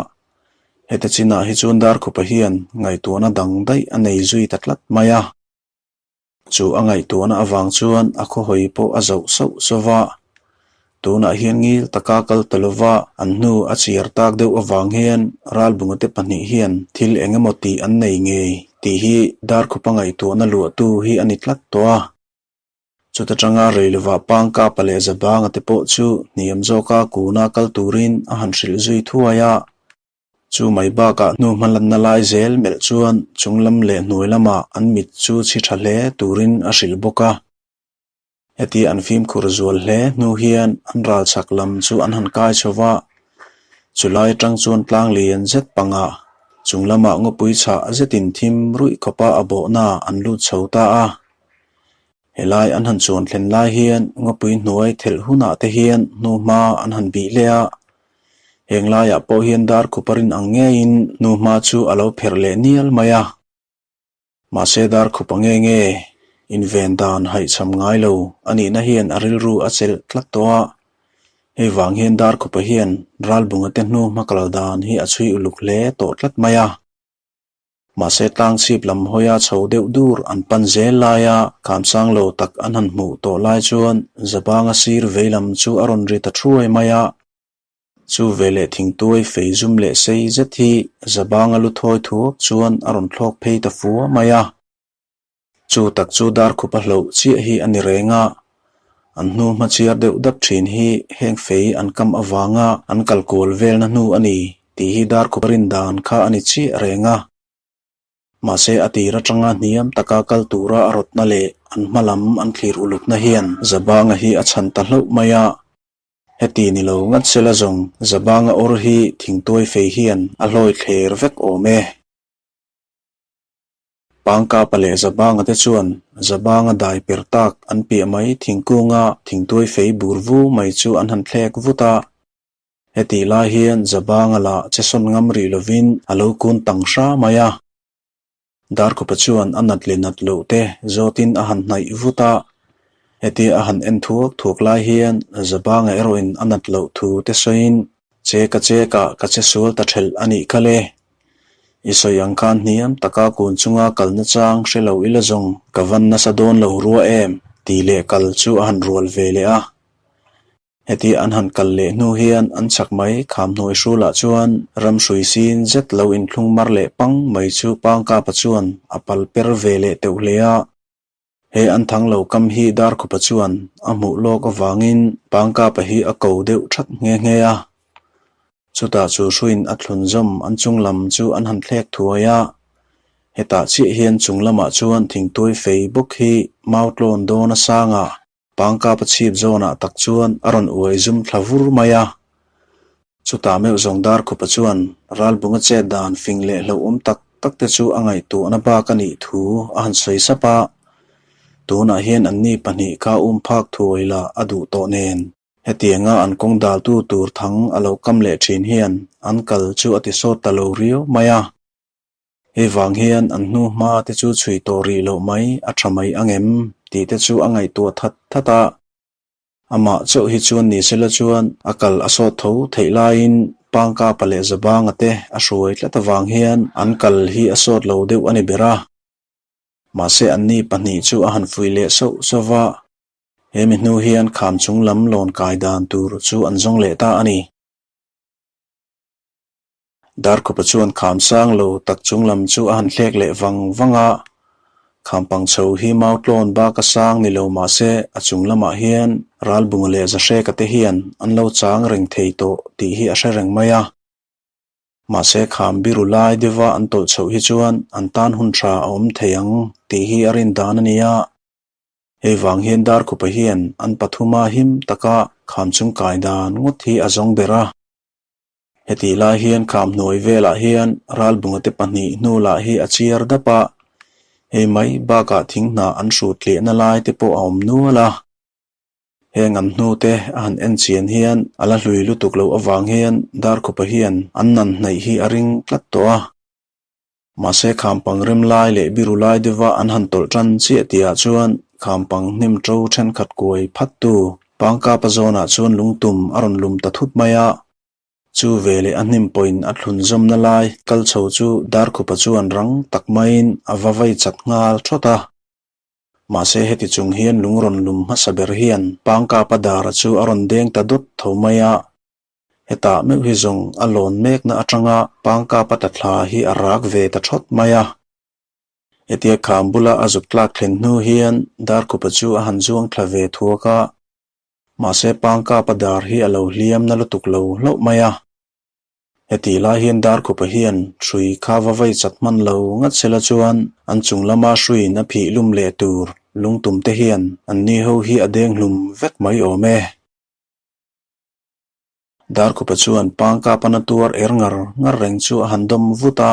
heta chinah hi chuan Darkhupa hian ngaihtuahna dang daih a nei zui ta tlat mai a. Chu a ngaihtuahna avang chuan a khawhawi pawh a zoh sauh sauh va, tunah hian ngil taka kal ta lova an hnu a chiar tak deuh avang hian Ralbunga te pahnih hian thil eng emaw tih an nei ngei tih hi Darkhupa ngaihtuahna luahtu hi a ni tlat tawh a. Chuta tanga rei lovah Pangkapa leh Zabanga te pawh chu hniam zawka kuna kal turin a han hrilh zui thuai a. Chu mai bakah hnu hmalanna lai zel melh chuan chung lam leh hnuai lamah an mit chu chhi tha hle turin a hrilh bawk a. Heti an fimkhur zual hle hnu hian an ral chhak lam chu an han kai chho va. Chulai atang chuan tlang lian zet pangah chung lamah ngawpui chhah zetin thim ruih khawpa a bawhna an lut chho ta a. Helai an han chuan thlen lai hian ngawpui hnuai thelh hunah te hian hnuhma an han bih leh a. Heng laiah pawh hian Darkhupa rin ang ngeiin hnuhma chu a lo pherh leh nial mai a. Mahse Darkhupa nge nge inven dan haihchham ngai lo a nihna hian a rilru a chelh tlat tawh a. Hei vang hian Darkhupa hian Ralbunga te hnuhma kal dan hi a chhui uluk hle tawh tlat mai a. Mahse tlangchhip lam hawia chho deuh dur an pan zel laia khamsang lo tak an han hmuh tawh lai chuan Zabanga sir veilam chu a rawn ri ta thuai mai a. Chu veleh thingtuai fei zum leh sei zet hi Zabanga lu thawi thuak chuan a rawn thlawk phei ta fua mai a. Chu tak chu Darkhupa hloh chiah hi a ni reng a, an hnu hma chiar deuh dap thin hi heng fei an kam avanga an kal kual velna hnu a ni tih hi Darkhupa rin dan kha a ni chiah reng a. Mahse a tir atanga hniam taka kal tura a rawtna leh an hma lam an thlir ulukna hian Zabanga hi a chhan ta hlauh mai a. Heti ni lo ngat sela zawng Zabanga awr hi thingtuai fei hian a hlawi thler vek awm e. Pangkapa leh Zabanga te chuan Zabanga dai per tak an piah mai thingkunga thingtuai fei bur vu mai chu an han thlek vut a. Hetih lai hian Zabanga lah che sawn ngam rih lovin a lo kun tang hra mai a. Darkhupa chuan a nat leh nat loh te zawtin a han hnaih vut a. Hetia a han en thuak thuak lai hian Zabanga erawhin a nat loh thu te sawiin Che ka che ka ka che sual ta ṭhelh a nih kha le. I sawi ang khan hniam taka kun chunga kalna chang hre lo ila zawng ka van nasa dawn lo rua em? tih leh kal chu a han rual ve leh a. Heti an han kal leh hnu hian an chak mai kham hnuai hrulah chuan ramhrui sin zet lo inthlung mar leh pang mai chu Pangkapa chuan a pal per ve leh teuh hle a. He an thang lo kam hi Darkhupa chuan a hmuh lawk avangin Pangkapa hi a ko deuh that nghe nghe a. Chutah chu hruiin a thlun zawm an chung lam chu an han thlek thuai a. Hetah chiah hian chung lamah chuan thingtuai fei bawk hi mau tlawn dawn a sang a, Pangkapa chhip zawnah tak chuan a rawn uai zum thla vur mai a. Chutah meuh zawng Darkhupa chuan Ralbunga chet dan fing leh hlauhawm tak tak te chu a ngaihtuahna bak a nih thu a han sawi sap a. Tunah hian anni pahnih kha um phak thuai la a duh tawh nen. Hetianga an kawng daltu tur thang a lo kam leh thin hian an kal chu a tisawt ta lo riau mai a. Hei vang hian an hnu hma te chu chhui tawh rih loh mai a tha mai ang em tih te chu a ngaihtuah that that a. Amah chauh hi chuan ni sela chuan a kal a sawt tho theih laiin Pangkapa leh Zabanga te a hruai tlat avang hian an kal hi a sawt lo deuh a ni ber a. Mahse anni pahnih chu a han fuih leh sauh sauh va, he mi hnu hian kham chung lam lawn kai dan tur chu an zawng leh ta a ni. Darkhupa chuan kham sang lo tak chung lam chu a han thlek leh vang vang a, kham pang chho hi mau tlawn bak a sang ni lo mah se a chung lamah hian Ralbunga leh Zahreka te hian an lo chang reng thei tawh tih hi a hre reng mai a. Mahse kham biru lai deuha an tawlh chhoh hi chuan an tan hun tha a awm thei ang tih hi a rin dan a ni a. Hei vang hian Darkhupa hian an pathuma him taka kham chung kai dan ngawt hi a zawng ber a. Hetih lai hian kham hnuai velah hian Ralbunga te pahnih hnu lah hi a chiar dap a, hei mai bakah thing hnah an hrut tliahna lai te pawh a awm nual a. Heng an hnu te a han en chian hian a la hlui lutuk loh avang hian Darkhupa hian an nan hnaih hi a ring tlat tawh a. Mahse khampang rem lai leh biru lai deuha an han tawlh tan chiah tihah chuan khampang hnim to thenkhat kuai phattu Pangkapa zawnah chuan lungtum a rawn lum ta thut mai a. Chu veleh a hnim pawhin a thlun zawmna lai kal chho chu Darkhupa chuan rang tak maiin a va vai chat nghal thawt a. Mahse heti chung hian lung rawn lum hmasa ber hian Pangkapa dara chu a rawn deng ta dawt tho mai a. Hetah meuh hi zawng a lawn mekna atanga Pangkapa ta thla hi a rak ve ta thawt mai a. Hetia kham bula a zuk tlak thlen hnu hian Darkhupa chu a han zuang thla ve thuak a, mahse Pangkapa dar hi a lo hliam na lutuk lo hlauh mai a. Hetih lai hian Darkhupa hian hrui kha va vei chat hman lo ngat sela chuan an chung lama hruiin a phih lum leh tur lungtum te hian an ni ho hi a deng hlum vek mai awm e. Darkhupa chuan Pangkapana tuar er ngar ngar reng chu a han dawm vut a,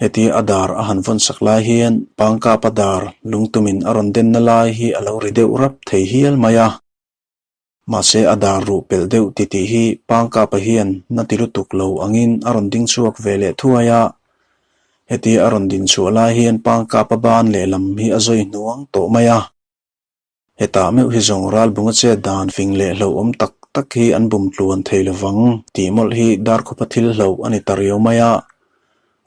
hetia a dar a han vawn sak lai hian Pangkapa dar lungtumin a rawn denna lai hi a lo ri deuh rap thei hial mai a. Mahse a dar ruh pelh deuh titih hi Pangkapa hian na ti lutuk lo angin a rawn ding chhuak ve leh thuai a. Hetia a rawn din chhuah lai hian Pangkapa ban lehlam hi a zawi hnuang tawh mai a. Hetah meuh hi zawng ralbunga chet dan fing leh hlauhawm tak tak hi an bum tluan thei lovang tih mawlh hi Darkhupa thil hlauh a ni ta riau mai a.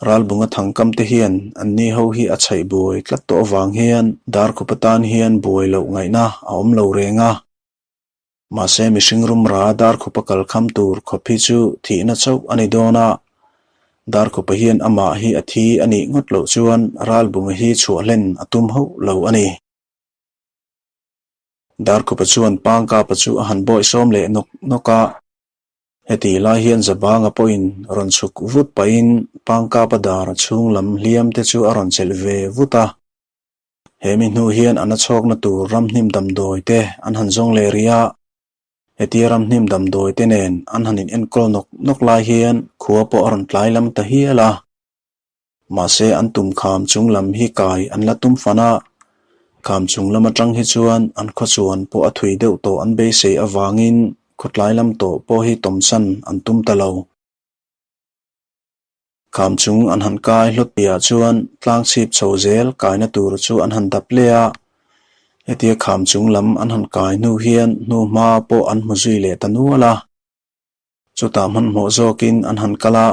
Ralbunga thangkam te hian an ni ho hi a chhaih buai tlat tawh avang hian Darkhupa tan hian buai loh ngaihna a awm lo reng a. Mahse mihring rumra Darkhupa kal kham tur khawp hi chu thihna chauh a ni dawn a. Darkhupa hian amah hi a thi a nih ngawt loh chuan Ralbunga hi chhuah hlen a tum hauh lo a ni. Darkhupa chuan Pangkapa chu a han bawihsawm leh nawk nawk a. Heti lai hian Zabanga pawhin rawn chhuk vut pahin Pangkapa dar chhung lam hliam te chu a rawn chelh ve vut a. He mi hnu hian a nachhawkna tur ramhnim damdawi te an han zawng leh rih a. Hetia ramhnim damdawi te nen an han in enkawl nawk nawk lai hian khua pawh a rawn tlai lam ta hial a. Mahse an tum kham chung lam hi kai an la tum fan a, kham chung lam atang hi chuan an khawchuan pawh a thui deuh tawh an beisei avangin khawtlai lam tawh pawh hi tawmsan an tum ta lo. Kham chung an han kai hlawt piah chuan tlang chhip chho zel kaina tur chu an han dap leh a, hetia kham chung lam an han kai hnu hian hnuhma pawh an hmu zui leh ta nual a. Chutah hmanhmawh zawkin an han kal a.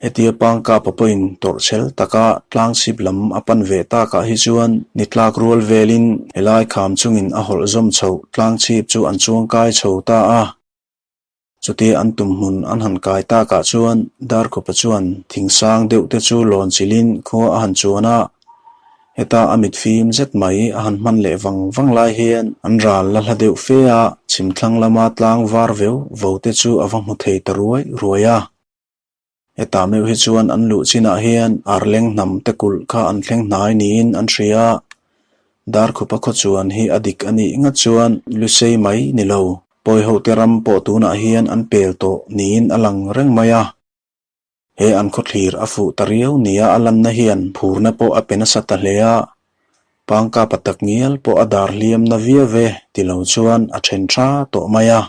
Hetia Pangkapa pawhin tawrhchhel taka tlangchhip lam a pan ve takah hi chuan ni tlak rual velin helai kham chungin a hawlh zawm chhoh tlangchhip chu an chuangkai chho ta a. Chutia an tum hmun an han kai takah chuan Darkhupa chuan thingsang deuh te chu lawn chilhin khua a han chuan a. Heta a mit fim zet mai a han hman leh vang vang lai hian an ral la hla deuh fe a, chhimthlang lama tlang var veu vo te chu a va hmu thei ta ruai ruai a. Hetah meuh hi chuan an luh chinah hian arleng hnam te kulh kha an thleng hnai niin an hria a, Darkhupa khawchuan hi a dik a nih ngat chuan Lusei mai ni lo, Pawihote ram pawh tunah hian an pel tawh niin a lang reng mai a. He an khawthlir a fuh ta riau nia a lanna hian phurna pawh a pe nasa ta hle a, Pangkapa tak ngial pawh a dar hliam na viau e ti lo chuan a then tha tawh mai a.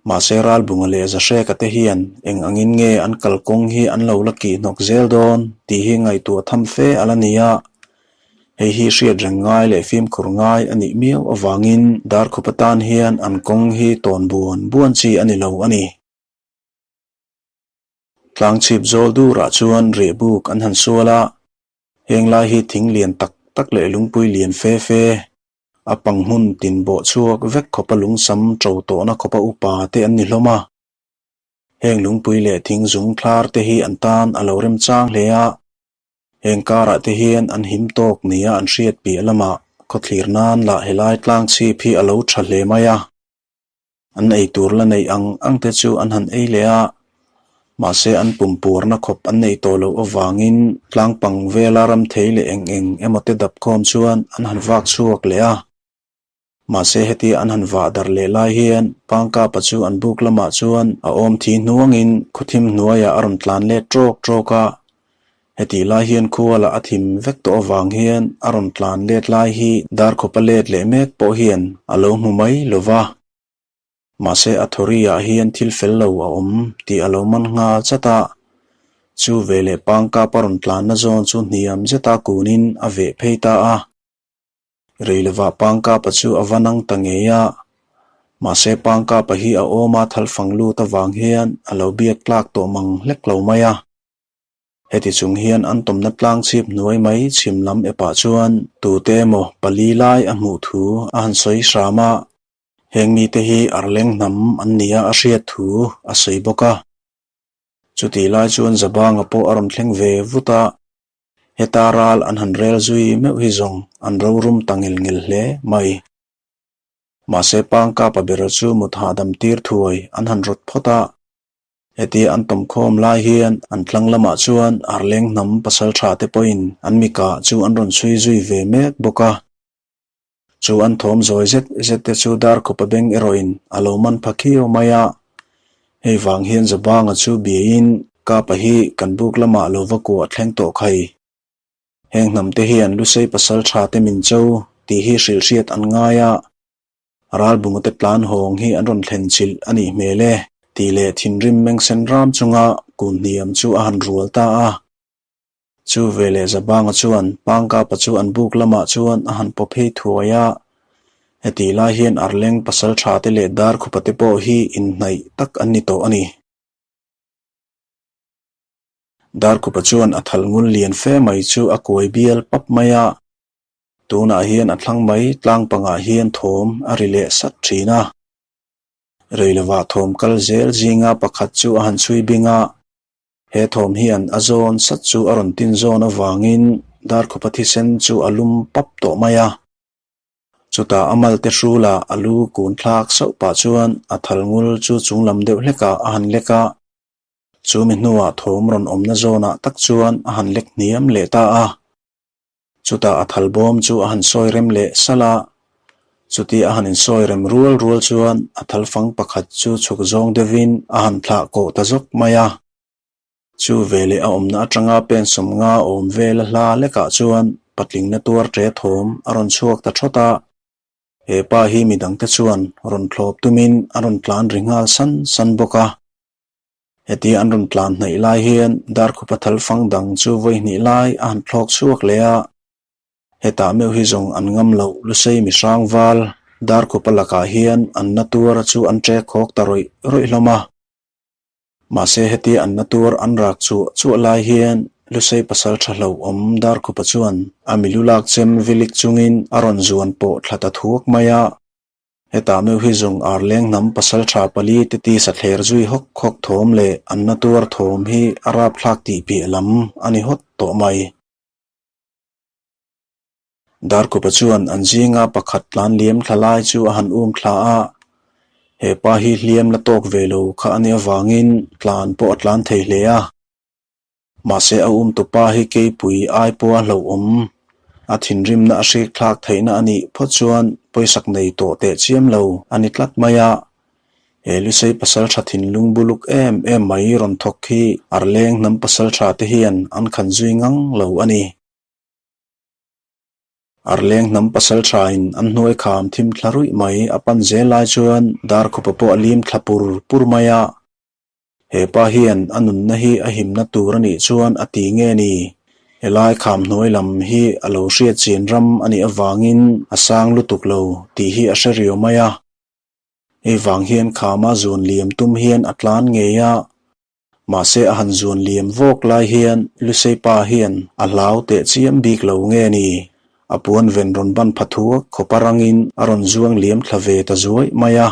Mahse Ralbunga leh Zahreka te hian eng angin nge an kalkawng hi an lo la kih hnawk zel dawn tih hi ngaihtuah tham fe a la ni a. Hei hi hriat reng ngai leh fimkhur ngai a nih miau avangin Darkhupa tan hian an kawng hi tawn buan buan chi a ni lo a ni. Tlangchhip zawl durah chuan rehbuk an han sual a, heng lai hi thing lian tak tak leh lungpui lian fe fe A pang hmun tin bawh chhuak vek khawpa lungsam ṭo tawhna khawpa upa te an ni hlawm a. Heng lungpui leh thing zung thlar te hi an tan a lo remchang hle a. Heng karah te hian an him tawk nia an hriat piah lamah khawthlir nan lah helai tlang chhip hi a lo ṭha hle mai a. An ei tur la neih ang ang te chu an han ei leh a, mahse an pum puarna khawp an nei tawh loh avangin tlangpang vela ram thei leh eng eng emaw te dap khawm chuan an han vak chhuak leh a. Mahse hetia an han vah darh leh lai hian Pangkapa chu an buk lamah chuan a awm thi hnuangin khawthim hnuaiah a rawn tlan let ṭawk ṭawk a, Hetih lai hian khuala a thim vek tawh avang hian a rawn tlan let lai hi Darkhawpa let leh mek pawh hian a lo hmu mai lo va. Mahse a thawri-ah hian thil fel lo a awm tih a lo man nghal chat a. Chu veleh Pangkapa rawn tlanna zawn chu hniam zeta kunin a veh phei ta a. Rei lovah Pangkapa chu a va nang ta ngei a. Mahse Pangkapa hi a awma thalfang lut avang hian a lo biak tlak tawh mang hlek lo mai a. Heti chung hian an tawmna tlang chhip hnuai mai chhim lam epah chuan tute emaw pali lai a hmuh thu a han sawi hram a, heng mite hi arleng hnam an nia a hriat thu a sawi bawk a. Chutih lai chuan Zabanga pawh a rawn thleng ve vut a, heta ral an han rel zui meuh hi zawng an rorum ta ngel ngel hle mai. Mahse Pangkapa bera chu mut hahdam tir thuai an han rawt phawt a. Hetia an tawmkhawm lai hian an tlang lamah chuan Arleng hnam pasal tha te pawhin an mikah chu an rawn chhui zui ve mek bawk a. Chu an thawm zawi zet zet te chu Darkhawpa beng erawhin a lo man pha khiau mai a. Hei vang hian Zabanga chu biain Kapa hi kan buk lamah lo va kuah thleng tawh khai. Heng hnam te hian Lusei pasal tha te min cho tih hi hrilhhriat an ngai a. Ralbunga te tlan hawng hi an rawn thlen chilh a nih hmel e, tih leh thinrim mengsen ram chunga kun hniam chu a han rual ta a. Chu veleh Zabanga chuan Pangkapa chu an buk lamah chuan a han paw phei thuai a. Hetih lai hian Arleng pasal tha te leh Darkhupa te pawh hi inhnaih tak an ni tawh a ni. Darkhupa chuan a thal ngul lian fe mai chu a kuai bial pap mai a. Tunah hian a thlang mai tlang pangah hian thawm a ri leh sat thin a. Reilovah thawm kal zel zinga pakhat chu a han chhui bing a. He thawm hian a zawn sat chu a rawn tin zawn avangin Darkhupa thisen chu a lum pap tawh mai a. Chutah a malte hrula a lu kun thlak sauh pah chuan a thal ngul chu chunglam deuh hlekah a han lek a. Chu mi hnuah thawm rawn awmna zawnah tak chuan a han lek hniam leh ta a. Chutah a thal bawm chu a han sawi rem leh salh a. Chuti a han insawi rem rual rual chuan a thal fang pakhat chu chhuk zawng deuhin a han thlah kawh ta zawk mai a. Chu veleh a awmna atanga pen sawmnga awm vel a hla lekah chuan patlingna tuar ṭe thawm a rawn chhuak ta ṭhawt a. He pa hi midangte chuan rawn thlawp tumin a rawn tlan ri nghal san san bawk a. Hetia an rawn tlan hnaih lai hian Darkhupa thal fang dang chu vawi hnih lai a han thlawk chhuak leh a. Hetah meuh hi zawng an ngam loh Lusei mi hrang val Darkhupa lakah hian an na tuar chu an ṭek khawk ta rawih rawih hlawm a. Mahse hetia an na tuar an rak chuah chuah lai hian Lusei pasal ṭha hlauhawm Darkhupa chuan a milu lak chem vilik chungin a rawn zuan pawh thla ta thuak mai a. Hetah meuh hi zawng Arleng hnam pasaltha pali te tisa thler zui hawk hawk thawm leh an na tuar thawm hi a rapthlak tih piah lam a ni hawt tawh mai. Darkhupa chuan an zinga pakhat tlan liam thla lai chu a han um thla a, he pa hi hliam la tawk ve lo kha a nih avangin tlan pawh a tlan thei hle a. Mahse a um tupa hi keipui ai pawha hlauhawm, a thinrimna a hrik thlak theihna a nih phawt chuan pawisak nei tawh teh chiam lo a ni tlat mai a. He Lusei pasaltha thinlung buluk em em mai rawn thawk hi Arleng hnam pasaltha te hian an khan zui ngang lo a ni. Arleng hnam pasalthain an hnuai kham thim thla ruih mai a pan zel lai chuan Darkhupa pawh a lim thla pur pur mai a. He pa hian a nunna hi a himna tur a nih chuan a ti nge ni? Helai kham hnuai lam hi a lo hriat chin ram a nih avangin a sang lutuk lo tih hi a hre riau mai a. Hei vang hian khama zuan liam tum hian a tlan ngei a. Mahse a han zuan liam vawk lai hian Lusei pa hian a hlau teh chiam bik lo nge ni? A puan ven rawn ban pha thuak khawpa rangin a rawn zuang liam thla ve ta zuai mai a.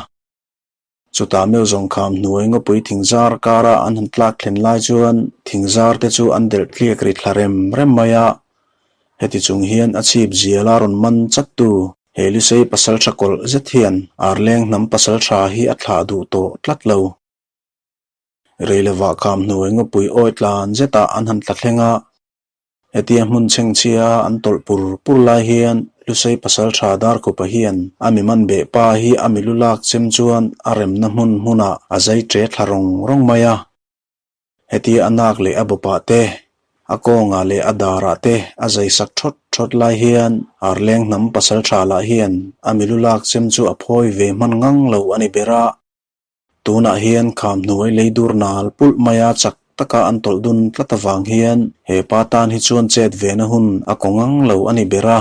Chutah meuh zawng kham hnuai ngawpui thingzar kara an han tlak thlen lai chuan thingzar te chu an delh tliak ri thla rem rem mai a. Heti chung hian a chhip ziala rawn man chat tu he Lusei pasaltha kawlh zet hian Arleng hnam pasaltha hi a thlah duh tawh tlat lo. Reilovah kham hnuai ngawpui awi tlan zetah an han tla thleng a. Hetia hmun chhengchhia an tawlh pur pur lai hian Lusei pasaltha Darkhupa hian a mi man beh pa hi a mi lu lak chem chuan a remna hmun hmunah a zai ṭe thla rawng rawng mai a. Hetia a nak leh a bawpah te, a kawngah leh a darah te a zai sak ṭhawt ṭhawt lai hian Arleng hnam pasaltha lah hian a mi lu lak chem chu a phawi ve hman ngang lo a ni ber a. Tunah hian kham hnuai lei dur nal pulh maia chak taka an tawlh dun tlat avang hian he pa tan hi chuan chet vena hun a kaw ngang lo a ni ber a.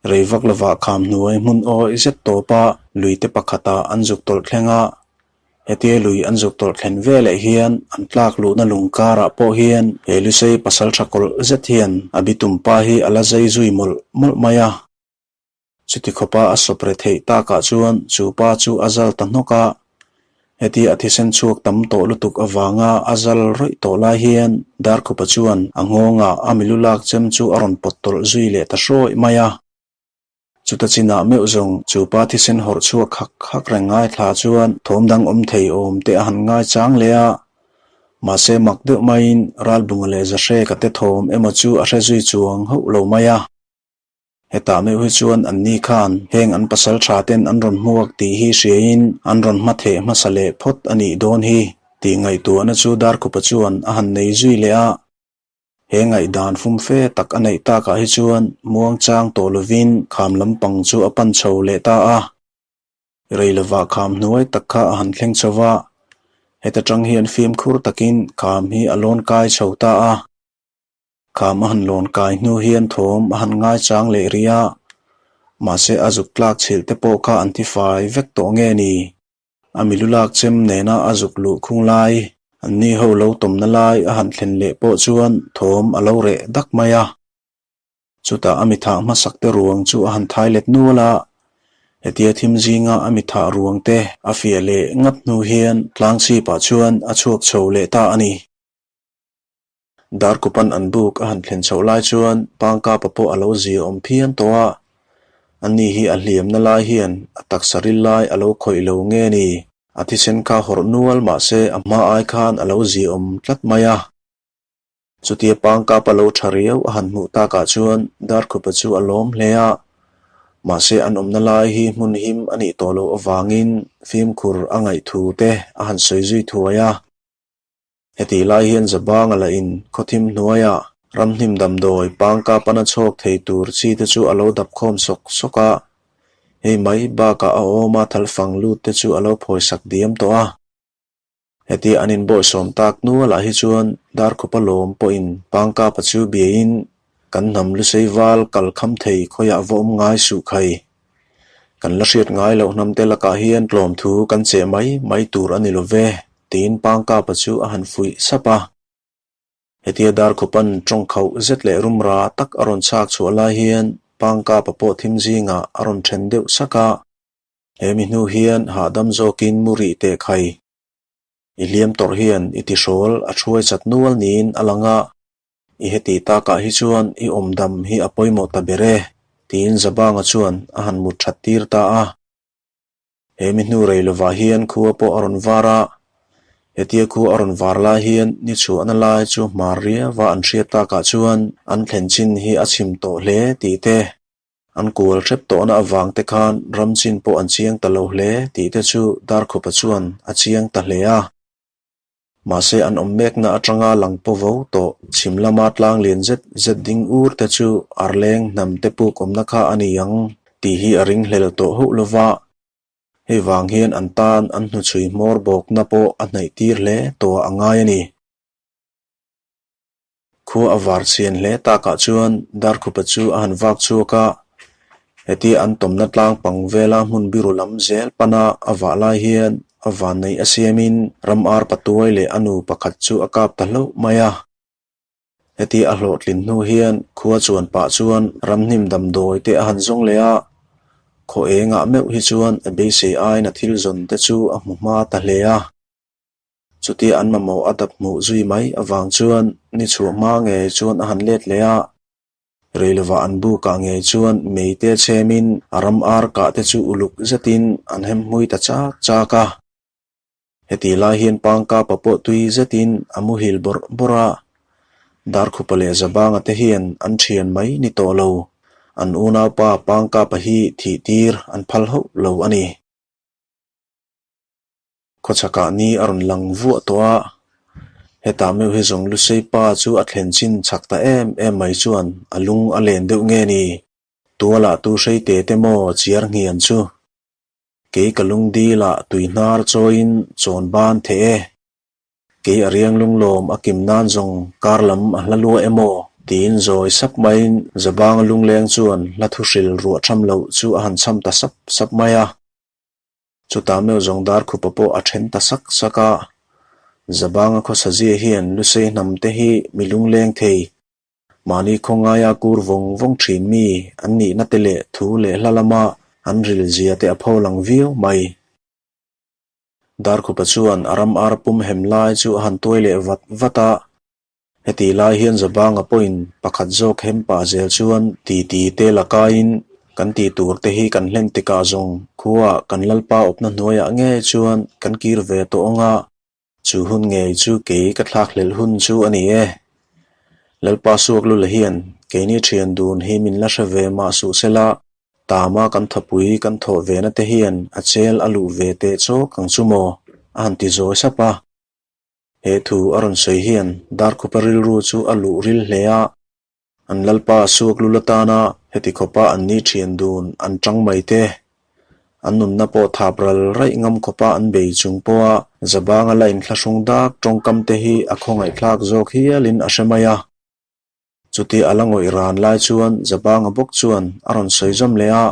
Rei vak lovah kham hnuai hmun awi zet tawpa lui te pakhata an zuk tawlh thleng a. Hetia lui an zuk tawlh thlen veleh hian an tlak luhna lung karah pawh hian he Lusei pasal tha kawlh zet hian a bitum pa hi a la zai zui mawlh mawlh mai a. Chuti khawpa a sawp re theih takah chuan chu pa chu a zal ta hnawk a. Heti a thisen chhuak tam tawh lutuk avanga a zal rawih tawh lai hian Darkhupa chuan a nghawngah a milu lak chem chu a rawn pawt tawlh zui leh ta hrawih mai a. Chuta chinah meuh zawng chu pa thisen hawrh chhuak hak hak reng ngaithla chuan thawm dang awm thei awm te a han ngai chang leh a. Mahse mak deuh maiin Ralbunga leh Zahreka te thawm emaw chu a hre zui chuang hauh lo mai a. Hetah meuh hi chuan anni khan heng an pasal tha ten an rawn hmuak tih hi hriain an rawn hma theh hmasa leh phawt a nih dawn hi tih ngaihtuahna chu Darkhupa chuan a han nei zui leh a. He ngaihdan fumfe tak a neih takah hi chuan muangchang tawh lovin kham lampang chu a pan chho leh ta a. Rei lovah kham hnuai tak kha a han thleng chho va, heta tang hian fimkhur takin kham hi a lawn kai chho ta a. Kham a han lawn kai hnu hian thawm a han ngai chang leh rih a, mahse a zuk tlak chhilh te pawh kha an ti fai vek tawh nge ni? A milu lak chem nena a zuk luh khung lai, an ni ho lo tawmna lai a han thlen leh pawh chuan thawm a lo reh dak mai a. Chutah a mithah hmasak te ruang chu a han thai let nual a, hetia thim zinga a mithah ruang te a fiah leh ngat hnu hian tlang chhipah chuan a chhuak chho leh ta a ni. Darkupan an buk a han thlen chhoh lai chuan Pangkapa pawh a lo zia awm phian tawh a, ani hi a hliamna lai hian a taksa ril lai a lo khawih lo nge ni? A thisen kha hawrh nual mahse a hma ai khan a lo zia awm tlat mai a. Chutia Pangkapa lo tha riau a han hmuh takah chuan Darkhupa chu a lawm hle a, mahse an awmna lai hi hmun him a nih tawh loh avangin fimkhur a ngaih thu te a han sawi zui thuai a. Hetih lai hian Zabanga lah in khawthim hnuaiah ramhnim damdawi Pangkapana chhawk thei tur chi te chu a lo dap khawm sawk sawk a, hei mai bakah a awma thalfang lut te chu a lo phawisak diam tawh a. Heti an inbawihsawm tak nualah hi chuan Darkhupa lawm pawhin Pangkapa chu biain kan hnam lusei val kal kham thei khawiah va awm ngai suh khai. Kan la hriat ngai loh hnamte lakah hian tlawmthu kan cheh mai mai tur a ni lo ve, tiin Pangkapa chu a han fuih sap a. Hetia Darkhupan tawngkhauh zet leh rumra tak a rawn chhak chhuah lai hian Pangkapa pawh thim zingah a rawn then deuh sak a. He mi hnu hian hahdam zawkin mu rih teh khai. I hliam tawrh hian i tihrawl a thuai chat nual niin a lang a, i heti takah hi chuan i awmdam hi a pawimawh ta ber e, tiin Zabanga chuan a han mut that tir ta a. He mi hnu rei lovah hian khua pawh a rawn var a, hetia khua a rawn var lai hian ni chhuahna lai chu hmar riava an hriat takah chuan an thlen chin hi a chim tawh hle tih te, An kual hrep tawhna avang te khan ram chin pawh an chiang ta lo hle tih te chu Darkhupa chuan a chiang ta hle a. Mahse an awm mekna atanga lang paw vo tawh chhim lama tlang lian zet zet ding ur te chu arleng hnam te puk awmna kha a ni ang tih hi a ringhlel tawh hauh lova. Hei vang hian an tan an hnuchhui hmawr bawkna pawh a hnaih tir hle tawh a ngai a ni. Khua a var chhian hle takah chuan Darkhupa chu a han vak chhuak a, hetia an tawmna tlang pang vela hmun biru lam zel pana a vah lai hian a vanneih a siamin ram ar patuai leh a nu pakhat chu a kap ta hlauh mai a. Hetia a hlawhtlin hnu hian khua chuan pah chuan ramhnim damdawi te a han zawng leh a, khaw engah meuh hi chuan a beisei aiin a thil zawn te chu a hmu hma ta hle a. Chutia an mamawh a dap hmuh zui mai avang chuan ni chhuah hma ngei chuan a han let leh a. Rei lovah an bukah ngei chuan mei te chhemin a ram ar kah te chu uluk zetin an hem hmui ta chak chak a. Heti lai hian Pangkapa pawh tui zetin a muhil bawrh bawrh a. Darkhupa leh Zabanga te hian an thian mai ni tawh lo, an unaupa Pangkapa hi thih tir an phal hauh lo a ni. Khawchhakah ni a rawn lang vuah tawh a, hetah meuh hi zawng Lusei pa chu a thlen chin chak ta em em mai chuan a lung a len deuh nge ni? Tualah tu hrei te te maw chiar nghian chu? Kei ka lung dilah tui hnar chawiin chawn ban theh e. Kei a riang lunglawm a kim nan zawng kar lam a hla lua emaw? Tiin zawi sap maiin Zabanga lungleng chuan hla thuhril ruah tham loh chu a han cham ta sap sap mai a. Chutah meuh zawng Darkhupa pawh a then ta sak sak a, Zabanga khawsazia hian Lusei hnam te hi mi lungleng thei, mahni khawngaia kur vawng vawng thin mi an nihna te leh thu leh hla lama an ril zia te a pho lang viau mai. Darkhupa chuan a ram ar pum hem lai chu a han tuai leh vat vat a, Heti lai hian Zabanga pawhin pakhat zawk hem pah zel chuan titi te la kaiin kan tih tur te hi kan hlen tikah zawng khuaah kan Lalpa awpna hnuaiah ngei chuan kan kir ve tawh ang a, chu hun ngei chu kei ka thlak hlelh hun chu a ni e. Lalpa suak lula hian keini thian dun hi min la hre ve mah suh sela, tama kan thapui kan thawh ve na te hian a chel a luh ve teh chawk ang chu maw? a han ti zawi sap a. He thu a rawn sawi hian Darkhupa rilru chu a luh ril hle a, an Lalpa suak lul atana heti khawpa an ni thian dun an tang mai te. An nunna pawh thap ral raih ngam khawpa an bei chung pawha Zabanga la inthlahrung dak tawngkam te hi a khawngaihthlak zawk hialin a hre mai a. Chuti a la ngawih ran lai chuan Zabanga bawk chuan a rawn sawi zawm leh a,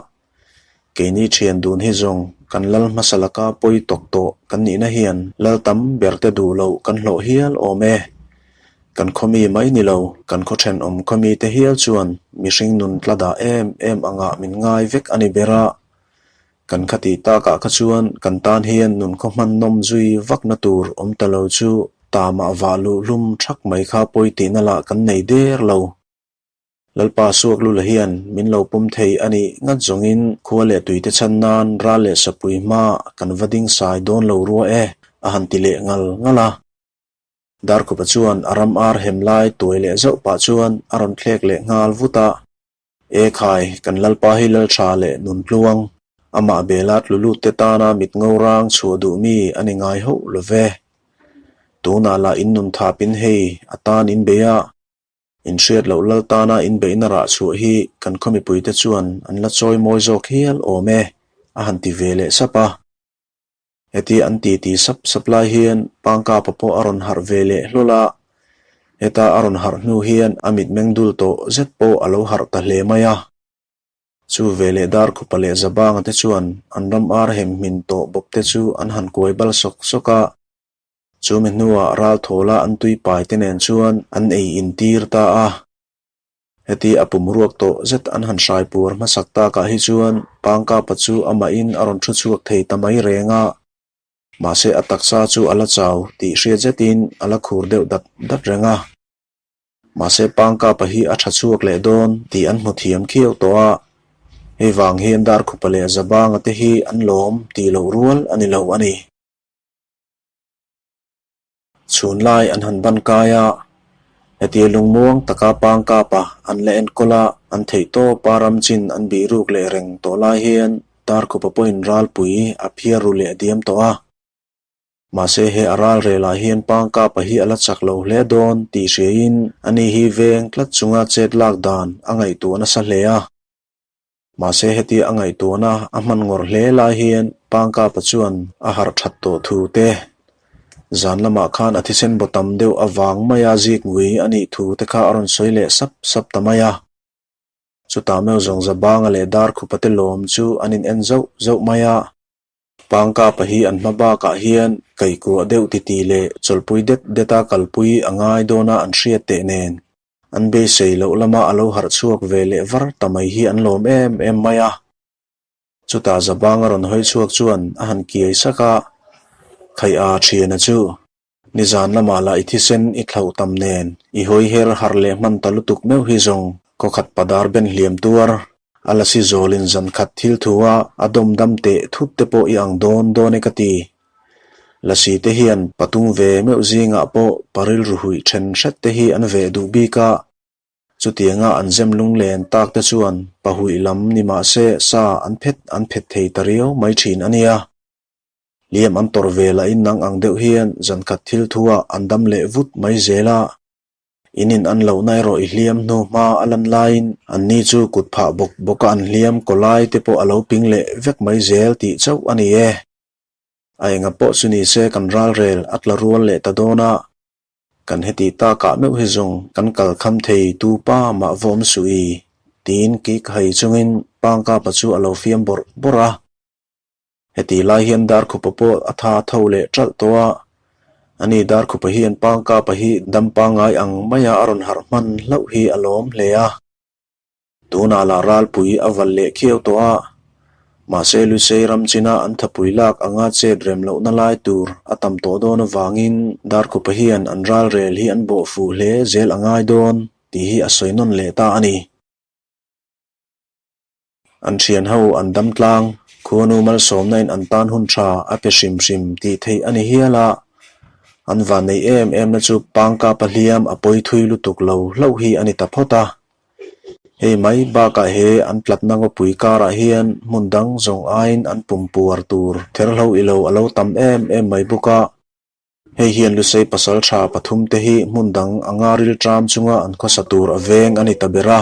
Keini thian dun hi zawng kan lal hmasa laka pawi tawk tawh kan nihna hian lal tam ber te duh loh kan hlawh hial awm e. Kan khaw mi mai ni lo, kan khaw thenawm khaw mi te hial chuan mihring nun tla dah em em angah min ngai vek a ni ber a. Kan khatih takah kha chuan kan tan hian nun khaw hman nawm zui vakna tur awm ta lo chu tamah vah luh hlum thak mai kha pawi tihna lah kan nei der lo. Lalpa suak lula hian min lo pawm thei a nih ngat zawngin khua leh tuite chhan nan ral leh sapui hma kan va ding sai dawn lo rua e, a han ti leh ngal ngal a. Darkhupa chuan a ram ar hem lai tuai leh zauh pah chuan a rawn thlek leh nghal vut a. E khai, kan Lalpa hi Laltha leh Nuntluang, amah bela tlu lut te tana mit ngo rang chhuah duh mi a ni ngai hauh lo ve. Tunah lah in nun thapin hei a tan in bei a, in hriat loh Lal tana in beihna rah chhuah hi kan khaw mipuite chuan an la chawi mawi zawk hial awm e, a han ti ve leh sap a. Heti an ti ti sap sap lai hian Pangkapa pawh a rawn harh ve leh hlawl a, heta a rawn harh hnu hian a mitmeng dul tawh zet pawh a lo harh ta hle mai a. Chu ve leh Darkhupa leh Zabanga te chuan an ram ar hem hmin tawh bawp te chu an han kuai bal sawk sawk a, chumi hnuah ralthawla an tuipai te nen chuan an ei intir ta a. Heti a pum ruak tawh zet an han hrai puar hmasak takah hi chuan Pangkapa chu amahin a rawn thu chhuak thei ta mai reng a, mahse a taksa chu a la chau tih hriat zetin a la khur deuh dat dat reng a. Mahse Pangkapa hi a tha chhuak leh dawn tih an hmu thiam khiau tawh a, hei vang hian Darkhupa leh Zabanga te hi an lawm tih loh rual a ni lo a ni. Chhun lai an han ban kai a, hetia lungmuang taka pang kapa an la enkawl a, an theih tawp a ram chin an bih ruk leh reng tawh lai hian Darkhupa pawhin ralpui a phiar ru leh diam tawh a. Mahse he a ral relah hian pang kapa hi a la chak lo hle dawn tih hriain ani hi veng tlat chunga chet lak dan a ngaihtuah nasa hle a. Mahse hetia a ngaihtuahna a hman ngawrh hle lai hian Pangkapa chuan a harh that tawh thu te, zan lamah khan a thisen baw tam deuh avang maia zik ngui a nih thu te kha a rawn sawi leh sap sap ta mai a. Chutah meuh zawng Zabanga leh Darkhupa te lawm chu an in en zauh zauh mai a. Pangkapa hi an hma bakah hian kaihkuah deuh titi leh chawlhpui det deta kalpui a ngai dawna an hriat teh nen. An beisei loh lama a lo harh chhuak ve leh var ta mai hi an lawm em em mai a. Chutah Zabanga rawn hawi chhuak chuan a han kiai sak a, Khaih a thiana chu, nizan lamah lah i thisen i thlauh tam nen i hawi her harh leh hman ta lutuk meuh hi zawng khawkhat padar ben hliam tuar a la si zawlin zan khat thil thu a a dawm dam teh thut te pawh i ang dawn dawn e ka ti. Lasi te hian patung ve meuh zingah pawh pa rilru huih then hret te hi an veh duh bik a, chutianga an zem lunglen tak te chuan pa huih lam ni mah se sa an phet an phet thei ta riau mai thin a nia. Hliam an tawrh ve lahin nang ang deuh hian zankhat thil thuah an dam leh vut mai zel a. In in an lohna erawh i hliam hnu hma a lan laiin anni chu kut phah bawk bawka an hliam kaw lai te pawh a lo ping leh vek mai zel tih chauh a ni e. A enga pawh chu ni se kan ralrel a tla rual leh ta dawn a, kan heti takah meuh hi zawng kan kal kham thei tu pa mah vawm suh i, tiin kik hai chungin Pangkapa chu a lo fiam bawrh bawrh a. Heti lai hian Darkhupa pawh a tha tho leh ṭalh tawh a, ani Darkhupa hian Pangkapa hi dam pangngai ang maia a rawn harh hman hlauh hi a lawm hle a. Tunah lah ralpui a val leh khiau tawh a, mahse Lusei ram china an thapui lak anga chet rem lohna lai tur a tam tawh dawn avangin Darkhupa hian an ralrel hi an bawh fuh hle zel a ngai dawn tih hi a sawi nawn leh ta a ni. An thian ho an dam tlang, khuanu malsawmna in an tan hun tha a pe hrim hrim tih theih a ni hial a, an van nei em em na chu Pangkapa hliam a pawi thui lutuk lo hlauh hi a ni ta phawt a. Hei mai bakah he an tlatna ngawpui karah hian hmun dang zawng aiin an pum puar tur therhlo ilo a lo tam em em mai bawk a. Hei hian Lusei pasal tha pathumte hi hmun dang anga rilṭam chunga an khawsa tur a veng a ni ta ber a.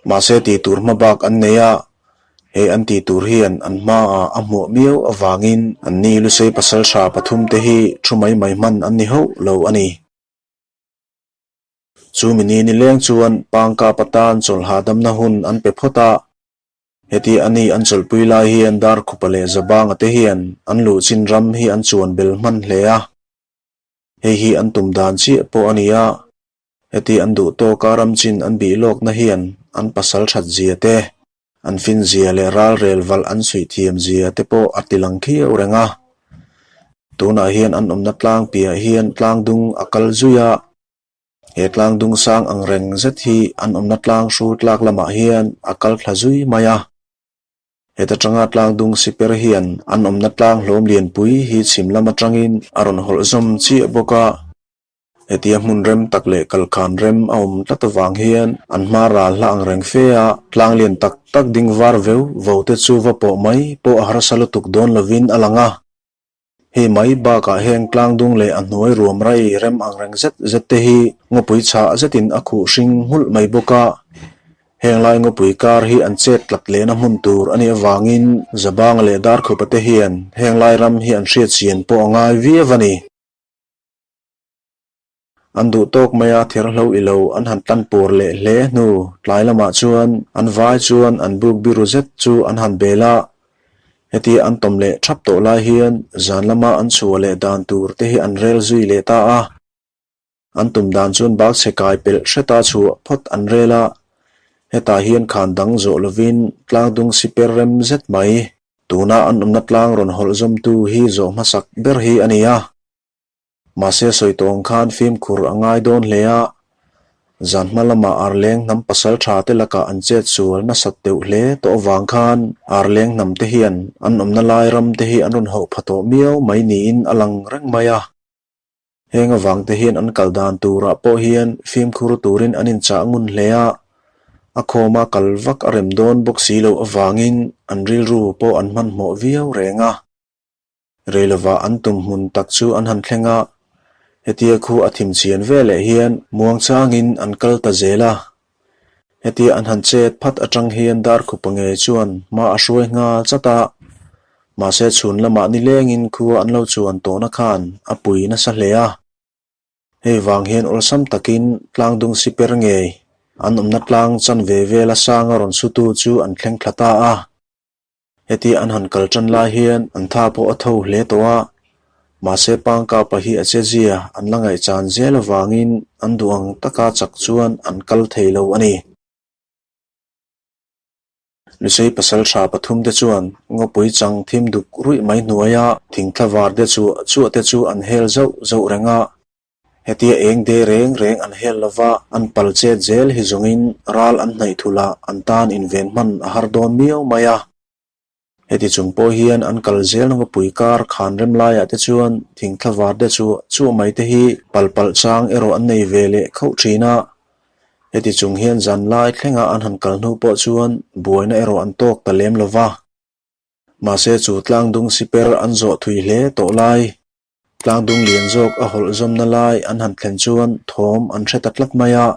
Mahse tih tur hma bak an nei a, He an tih tur hian an hmaah a hmuah miau avangin anni Lusei pasalṭha pathumte hi thu mai mai hman an ni hauh lo a ni. Chu mi ni nileng chuan Pangkap atan chawlh hahdamna hun an pe phawt a. Heti a ni an chawlhpui lai hian Darkhupa leh Zabanga te hian an luhchin ram hi an chuan bel hman hle a. Hei hi an tum dan chiah pawh a ni a. Heti an duh tawka ram chin an bih lawkna hian an pasal that zia te, an fin zia leh ralrel valh an suih thiam zia te pawh a ti lang khiau reng a. Tunah hian an awmna tlang piah hian tlang dung a kal zui a. He tlang dung sang ang reng zet hi an awmna tlang hrul tlak lamah hian a kal thla zui mai a. Heta tanga tlang dung siper hian an awmna tlang hlawm lianpui hi chhim lam atangin a rawn hawlh zawm chiah bawk a. Hetia hmun rem tak leh kalkhan rem a awm tlat avang hian an hma ral hla ang reng fe a, tlang lian tak tak ding var veu vo te chu va pawh mai pawh a harsa lutuk dawn lovin a lang a. Hei mai bakah heng tlang dung leh a hnuai ruam rai rem ang reng zet zet te hi ngawpui chhah zetin a khuh hring nghulh mai bawk a. Heng lai ngawpui kar hi an chet tlat lehna hmun tur a nih avangin Zabanga leh Darkhupa te hian heng lai ram hi an hriatchian pawh a ngai viau a ni. An duh tawk mai a, therhlo i lo an han tlan pur leh hle hnu tlai lamah chuan an vai chuan an buk biru zet chu an han bel a. Hetia an tawm leh thap tawh lai hian zan lama an chhuah leh dan tur te hi an rel zui leh ta a. An tum dan chuan bak chhe kai pelh hreta chhuah phawt an rel a. Hetah hian khan dang zawh lovin tlangdung siper rem zet mai tuna an awmna tlang rawn hawlh zawmtu hi zawh hmasak ber hi a ni a. Mahse sawi tawng khan fimkhur a ngai dawn hle a, zan hma lama Arleng hnam pasal tha te lakah an chet sual nasat deuh hle tawh avang khan Arleng hnam te hian an awmna lai ram te hi an rawn hauh pha tawh miau mai niin a lang reng mai a. Heng avang te hian an kal dan turah pawh hian fimkhur turin an inchah ngun hle a, a khawma kal vak a rem dawn bawk si loh avangin an rilru pawh an hmanhmawh viau reng a. Rei lovah an tum hmun tak chu an han thleng a, hetia khu a thim chian veleh hian muang changin an kal ta zel a. Hetia an han chet phat atang hian Darkhupa ngei chuan hma a hruai nghal chat a, mahse chhun lamah nilengin khua an lo chuan tawhna khan a pui nasa hle a. Hei vang hian awlsam takin tlangdung siper ngei an awmna tlang chanve vela sanga rawn sutu chu an thleng thla ta a. Heti an han kal tan lai hian an tha pawh a tho hle tawh a, mahse Pangkapa hi a che zia an la ngaihchan zel avangin an duh ang taka chak chuan an kal thei lo a ni. Lusei pasaltha pathumte chuan ngawpui chang thim duk ruih mai hnuaia thingthla var te chuah chuah te chu an hel zauh zauh reng a. Hetia eng de reng reng an hel lova, an pal chet zel hi zawngin ral an hnaih thulh a, an tan inven hman a har dawn miau mai a. Heti chung pawh hian an kal zel ngawpui kar khan rem laiah te chuan thingthla var te chu chuah mai te hi pal palh chang erawh an nei ve leh khauh thin a. Heti chung hian zan lai thlenga an han kal hnu pawh chuan buaina erawh an tawk ta lem lova. Mahse chu tlangdung siper an zawh thui hle tawh lai. Tlangdung lian zawk a hawlh zawmna lai an han thlen chuan thawm an hre ta tlat mai a.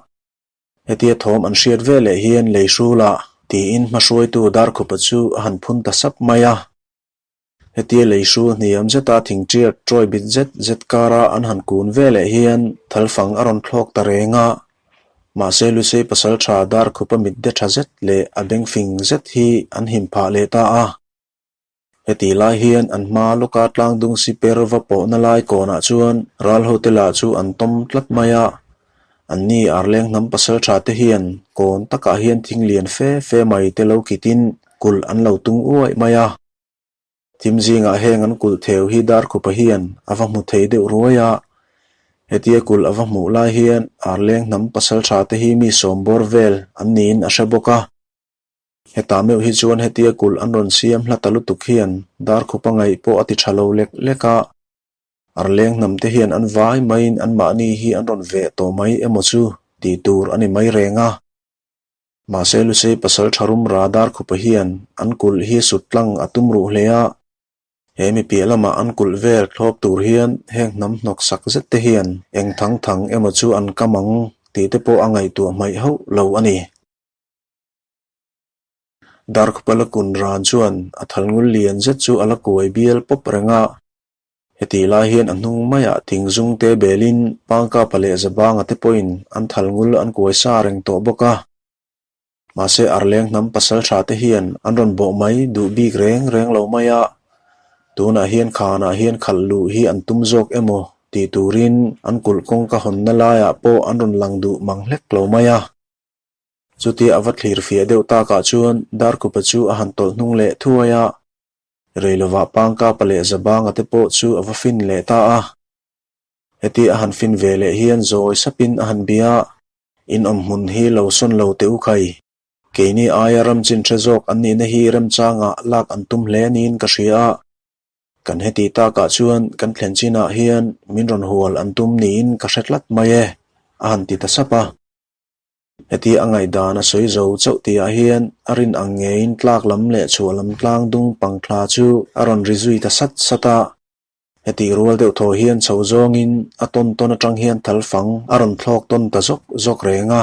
Hetia thawm an hriat veleh hian lei hrulah tiin hmahruaitu Darkhupa chu a han phun ta sap mai a. Hetia lei hrul hniam zeta thingṭiak ṭawi bit zet zet kara an han kun veleh hian thalfang a rawn thlawk ta reng a. Mahse Lusei pasalṭha Darkhupa mit de ṭha zet leh a bengfing zet hi an him phah leh ta a. Heti lai hian an hma lawka tlangdung siper va pawhna lai kawnah chuan ral hote lah chu an tawm tlat mai a. Anni Arleng hnam pasaltha te hian kawn takah hian thing lian fe fe mai te lo kitin kulh an lo tung uaih mai a. Thim zingah heng an kulh theu hi Darkhupa hian a va hmu thei deuh ruai a. Hetia kulh a va hmuh lai hian Arleng hnam pasaltha te hi mi sawmbawr vel an niin a hre bawk a. Hetah meuh hi chuan hetia kulh an rawn siam hla ta lutuk hian Darkhupa ngaih pawh a ti tha lo lek lek a. Arleng hnam te hian an vai maiin anmahni hi an rawn veh tawh mai emaw chu tih tur a ni mai reng a. Mahse Lusei pasal tha rum ra Darkhupa hian an kulh hi sut tlang a tum ruh hle a. He mi piah lamah an kulh vel thlawp tur hian heng hnam hnawk sak zet te hian eng thang thang emaw chu an kam ang tih te pawh a ngaihtuah hmaih hauh lo a ni. Darkhupa la kun ran chuan a thalngul lian zet chu a la kuai bial pawp reng a. Hetih lai hian a hnung maiah thingzung te belin Pangkapa leh Zabanga te pawhin an thalngul an kuai sa reng tawh bawk a. Mahse Arleng hnam pasal tha te hian an rawn bawh mai duh bik reng reng lo mai a, tunah hian khanah hian khalh luh hi an tum zawk emaw tih turin an kulh kawngka hawnna laiah pawh an rawn lang duh mang hlek lo mai a. Chutia a va thlir fiah deuh takah chuan Darkhupa chu a han tawlh hnung leh thuai a, Reilovah Pangkapa leh Zabanga te pawh chu a va fin leh ta a. Heti a han fin ve leh hian zawi sapin a han bia a, In awm hmun hi lo sawn lo teh u khai. Keini aia ram chin hre zawk an nihna hi remchangah lak an tum hle niin ka hria a. Kan heti takah chuan kan thlen chinah hian min rawn hual an tum niin ka hre tlat mai e, a han ti ta sap a. Heti a ngaihdan a sawi zo chauh tihah hian a rin ang ngeiin tlak lam leh chhuah lam tlang dung pang thla chu a rawn ri zui ta sat sat a. Hetih rual deuh thaw hian chho zawngin a tawn tawn atang hian thal fang a rawn thlawk tawn ta zawk zawk reng a.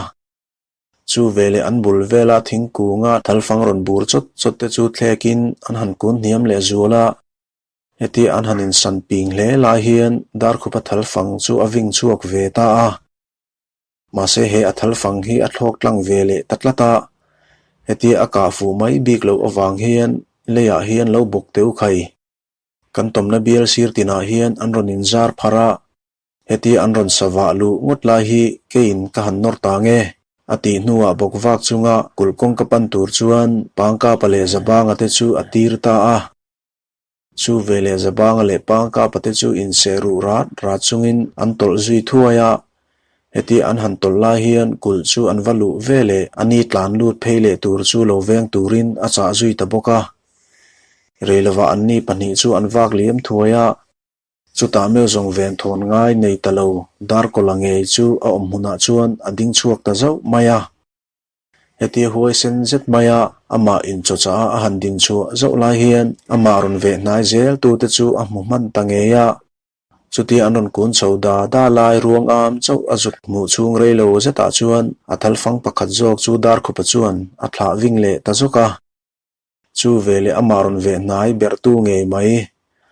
Chu veleh an bul vela thingkunga thal fang rawn bur chawt chawt te chu thlekin an han kun hniam leh zual a. Hetia an han insan ping hle lai hian Darkhupa thal fang chu a ving chhuak ve ta a. Mahse he a thal fang hi a thlawk tlang ve leh ta tlat a, hetia a kah fuh mai bik loh avang hian leiah hian lo bawk teu khai. Kan tawmna bial sir tinah hian an rawn inzar pharh a, hetia an rawn sa vah luh ngawt lai hi keiin ka han nawr ta nge, a tih hnuah bawk vak chunga kulh kawngka pan tur chuan Pangkapa leh Zabanga te chu a tir ta a. Chu veleh Zabanga leh Pangkapa te chu inseh ruh rat rat chungin an tawlh zui thuai a, heti an han tawlh lai hian kulh chu an va luh veleh a ni tlan lut phei leh tur chu lo veng turin a chah zui ta bawk a. Reilovah anni pahnih chu an vak liam thuai a, chutah meuh zawng ven thawn ngai nei ta lo Darkawla ngei chu a awm hmunah chuan a ding chhuak ta zauh mai a. Hetia huaisen zet maia amah inchawchah a han din chhuah zauh lai hian amah rawn veh hnai zel tute chu a hmu hman ta ngei a. Chutia an rawn kun chho da da lai ruang am chauh a zuk hmuh chhung rei lo zetah chuan a thalfang pakhat zawk chu Darkhupa chuan a thlah ving leh ta zawk a. Chu veleh amah rawn veh hnai berhtu ngei mai.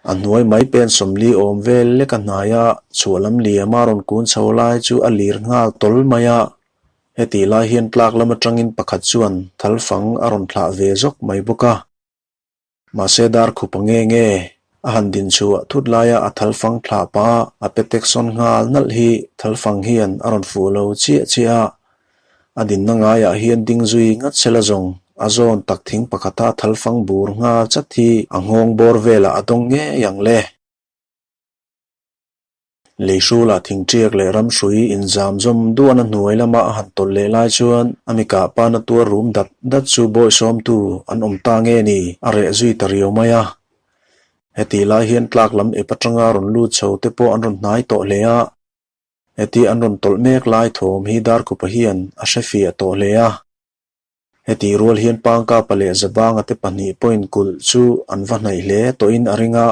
A hnuai mai pen sawmli awm vel lek a hnaia chhuah lam liama rawn kun chho lai chu a lir nghal tawl mai a. Hetih lai hian tlak lam atangin pakhat chuan thal fang a rawn thlah ve zawk mai bawk a. Mahse dar khupa nge nge a han din chhuah thut laia a thal fang thlah pah a pe tek sawn nghal nalh hi thal fang hian a rawn fuh lo chiah chiah a. A dinna ngaiah hian ding zui ngat sela zawng a zawn tak thing pakhata thal fang bur nghal chat hi a nghawng bawr velah a dawng ngei ang le. Leihrulah thingṭiak leh ramhrui inzam zawm duahna hnuai lama a han tawlh leh lai chuan a mikah pana tuar rum dat dat chu bawihsawmtu an awm ta nge ni a reh zui ta riau mai a. Hetih lai hian tlak lam ep atanga rawn lut chho te pawh an rawn hnai tawh hle a. Heti an rawn tawlh mek lai thawm hi Darkhupa hian a hre fiah tawh hle a. Heti rual hian Pangkapa leh Zabanga te pahnih pawhin kulh chu an va hnaih hle tawhin a ring a.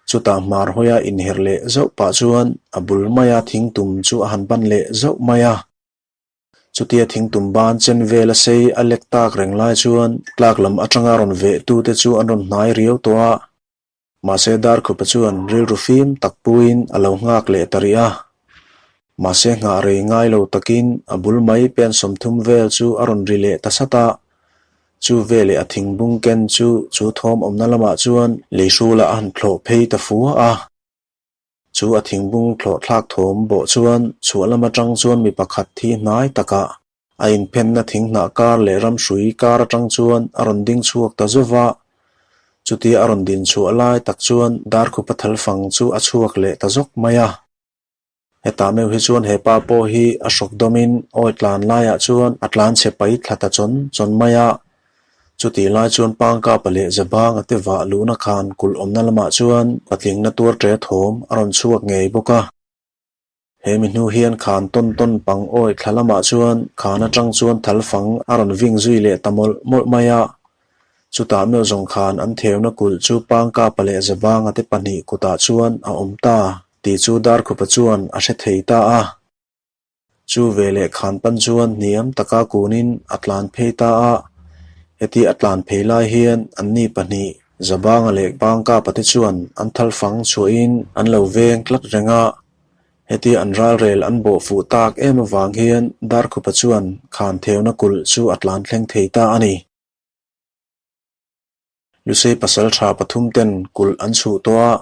Chutah hmar hawia inher leh zauh pah chuan a bul maia thingtum chu a han ban leh zauh mai a. Chutia thingtum ban chen vel a sei a lek tak reng lai chuan tlak lam atanga rawn veh tute chu an rawn hnai riau tawh a. Mahse Darkhupa chuan rilru fim tak puiin a lo nghak leh ta rih a. Mahse nghah rei ngai lo takin a bul mai pen 30 vel chu a rawn ri leh ta sat a. Chu veleh a thingbung ken chu chu thawm awmna lamah chuan leihrulah a han thlawh phei ta fua a. Chu a thingbung thlawh thlak thawm bawh chuan chhuah lam atang chuan mi pakhat thi hnai takah a inphenna thinghnah kar leh ramhrui kar atang chuan a rawn ding chhuak ta zauh a. Chutia a rawn din chhuah lai tak chuan Darkhupa thalfang chu a chhuak leh ta zawk mai a. Hetah meuh hi chuan he pa pawh hi a hrawk dawmin awi tlan laiah chuan a tlan chhe pai thla ta chawn chawn mai a. Chutih lai chuan Pangkapa leh Zabanga te vah luhna khan kulh awmna lamah chuan patlingna tuar ṭe thawm a rawn chhuak ngei bawk a. He mi hnu hian khan tawn tawn pang awi thla lamah chuan khan atang chuan thal fang a rawn ving zui leh ta mawlh mawlh mai a. Chutah meuh zawng khan an theuna kulh chu Pangkapa leh Zabanga te pahnih kutah chuan a awm ta tih chu Darkhupa chuan a hre thei ta a. Chu veleh khan pan chuan hniam taka kunin a tlan phei ta a. Heti a tlan phei lai hian anni pahnih Zabanga leh Pangkapa te chuan an thalfang chhuahin an lo veng tlat reng a. Heti an ralrel an bawh fuh tak em avang hian Darkhupa chuan khan theuna kulh chu a tlan thleng thei ta a ni. Lusei pasal tha pathum ten kulh an chhuh tawh a,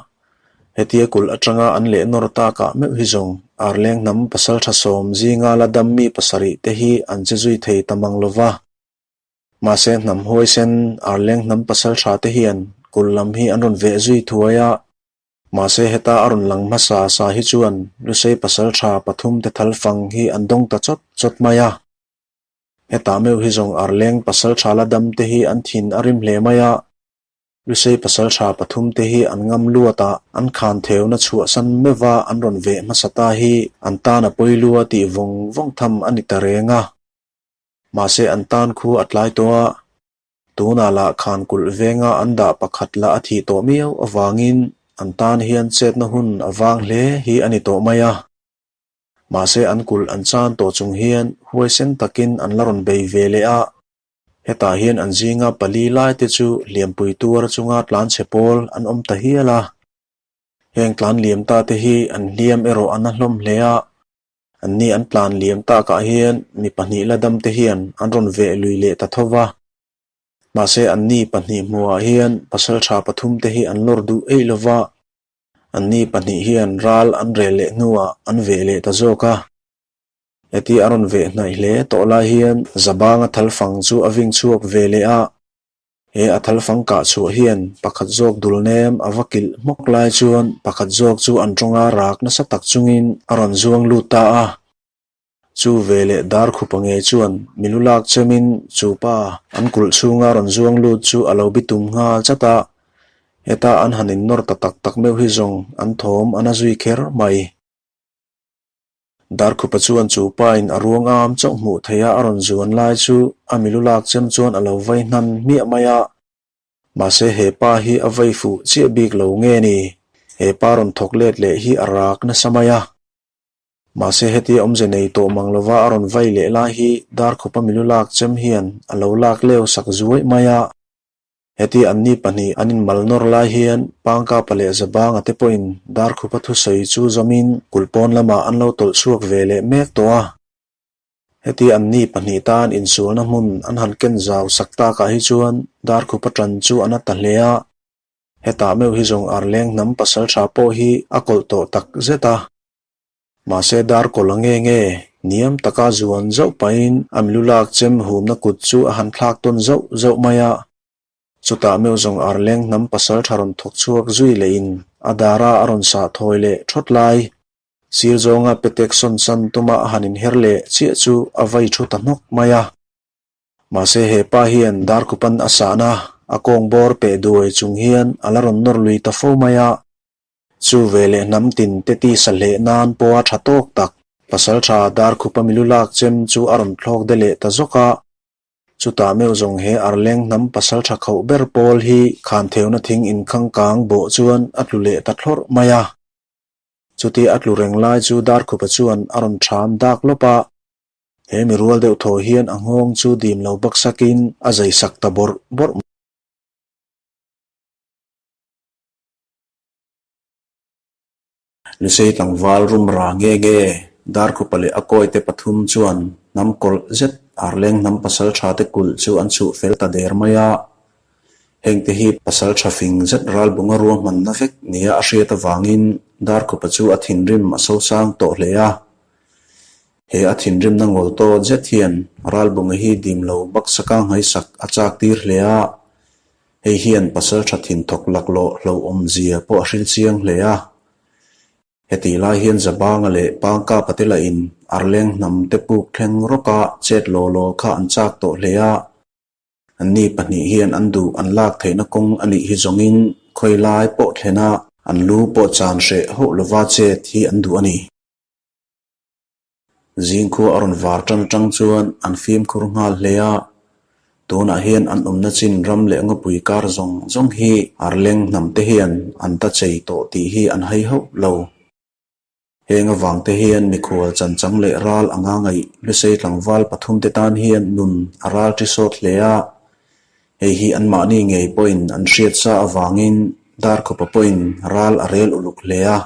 hetia kulh atanga an leh nawr takah meuh hi zawng Arleng hnam pasal tha sawm zinga la dam mi pasarih te hi an che zui thei ta mang lova. Mahse hnam huaisen Arleng hnam pasal tha te hian kulh lam hi an rawn veh zui thuai a, mahse heta a rawn lang hmasa sa hi chuan Lusei pasal tha pathum te thal fang hi an dawng ta chawt chawt mai a. Hetah meuh hi zawng Arleng pasal tha la dam te hi an thin a rim hle mai a, Lusei pasal tha pathum te hi an ngam luat a, an khan theuna chhuahsan meuh a an rawn veh hmasa ta hi an tan a pawi lua tih vawng vawng tham a ni ta reng a. Mahse an tan khu a tlai tawh a, tunah lah khan kulh venga an dah pakhat lah a thih tawh miau avangin an tan hian chetna hun a vang hle hi a ni tawh mai a. Mahse an kulh an chan tawh chung hian huaisen takin an la rawn bei ve leh a, hetah hian an zinga pali lai te chu hliampui tuar chunga tlanchhe pawl an awm ta hial a. Heng tlan liam ta te hi an hliam erawh an a hlawm hle a, anni an tlan liam takah hian mi pahnih la dam te hian an rawn veh lui leh ta tho va. Mahse anni pahnih hmuhah hian pasaltha pathum te hi an lawr duh eih lo va, Anni pahnih hian ral an rel leh hnuah an veh leh ta zawk a. Heti a rawn veh hnaih hle tawh lai hian Zabanga thalfang chu a ving chhuak ve leh a. He a thalfang kah chhuah hian pakhat zawk dul nem a va kilh hmawk lai chuan pakhat zawk chu an tawnga rak nasa tak chungin a rawn zuang lut ta a. Chu ve leh dar khupa ngei chuan milu lak chemin chu pa an kulh chhunga rawn zuang lut chu a lo bitum nghal chat a, heta an han innawr ta tak tak meuh hi zawng an thawm a na zui kher mai. Dar khupa chuan chu pa in a ruang am chauh hmuh theih a a rawn zuan lai chu a milu lak chem chuan a lo vai hnan hmiah mai a, mahse he pa hi a vai fuh chiah bik lo nge ni, he pa rawn thawk let leh hi a rak nasa mai a. Mahse hetia awmze nei tawh mang lova a rawn vai leh lai hi Darkhawpa milu lak chem hian a lo lak leu sak zuaih mai a. Hetia anni pahnih an inmal nawr lai hian Pangkapa leh Zabanga te pawhin Darkhupa thusawi chu zawmin kulh pawn lamah an lo tawlh chhuak ve leh mek tawh a. Hetia anni pahnih tan insualna hmun an han ken zau sak takah hi chuan Darkhupa tan chu a na ta hle a. Hetah meuh hi zawng Arleng hnam pasal tha pawh hi a kawlh tawh tak zet a. Mahse dar kawlh a nge nge, niam taka zuan zauh pahin a milu lak chem humna kut chu a han thlak tawn zauh zauh mai a. Chutah meuh zawng Arleng hnam pasal tha rawn thawk chhuak zui lehin a dara a rawn sah thawi leh thawt lai. Sir zawnga petek sawn san tuma a han inher leh chiah chu a vai thu ta hnawk mai a. Mahse he pa hian Darkhupan a sahna a kawng bawr peh duai chung hian a la rawn nawr lui ta fo mai a. Chu veleh hnam tin te tisa hleh nan pawha tha tawk tak pasaltha Darkhupa milu lak chem chu a rawn thlawk de leh ta zawk a. Chutah meuh zawng he Arleng hnam pasaltha khauh ber pawl hi khantheuna thing inkhang kang bawh chuan a tlu leh ta thlawrh mai a. Chuti a tlu reng lai chu Darkhupa chuan a rawn ṭham dak lawp a. He mi rual deuh thaw hian a nghawng chu dim lo baksakin a zai sak ta bawrh bawrh mai. Lusei tlangval rum ra nge nge Darkhupa leh a kawite pathum chuan hnam kawlh zet Arleng hnam pasal tha te kulh chu an chhuh fel ta der mai a. Hengte hi pasal tha fing zet ralbunga ruahmanna vek nia a hriat avangin Darkhupa chu a thinrim a sosang tawh hle a. He a thinrimna ngawl tawt zet hian Ralbunga hi dim lo baksaka nghaisak a chak tir hle a, hei hian pasaltha thinthawk laklawh hlauhawmzia pawh a hril chiang hle a. Hetih lai hian Zabanga leh Pangkapa te lahin Arleng hnam te puk thleng rawka chet law law kha an chak tawh hle a. Anni pahnih hian an duh an lak theihna kawng a nih hi zawngin khawi lai pawh thlena an lu pawh chan hreh hauh lova chet hi an duh a ni. Zingkhua a rawn var tan atang chuan an fimkhur nghal hle a, tunah hian an awmna chin ram leh ngawpui kar zawng zawng hi Arleng hnam te hian an ta chei tawh tih hi an hai hauh lo. Heng avang te hian mikhual chanchang leh ral anga ngaih Lusei tlangval pathum te tan hian nun a ral ṭi sawt hle a. Hei hi anmahni ngei pawhin an hriat sa avangin Darkhawpa pawhin ral a rel uluk hle a.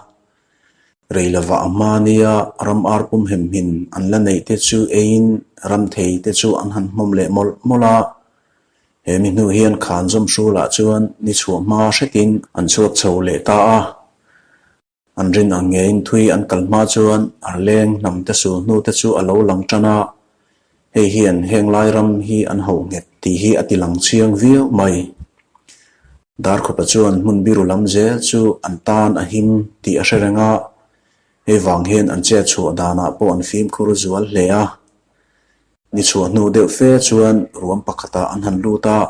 Rei lovah a hma nia ram ar pum hemhmin an la neih te chu eiin ram thei te chu an han hmawm leh mawlh mawlh a. He mi hnu hian khan zawm hrulah chuan ni chhuah hma hretin an chhuak chho leh ta a. An rin ang ngeiin thui an kal hma chuan Arleng hnam te sul hnu te chu a lo lang tan a, hei hian heng lai ram hi an hauh nghet tih hi a ti lang chiang viau mai. Darkhawpa chuan hmun biru lam zel chu an tan a him tih a hre reng a, hei vang hian an chet chhuah danah pawh an fimkhur zual hle a. Ni chhuah hnu deuh fe chuan ruam pakhatah an han lut a,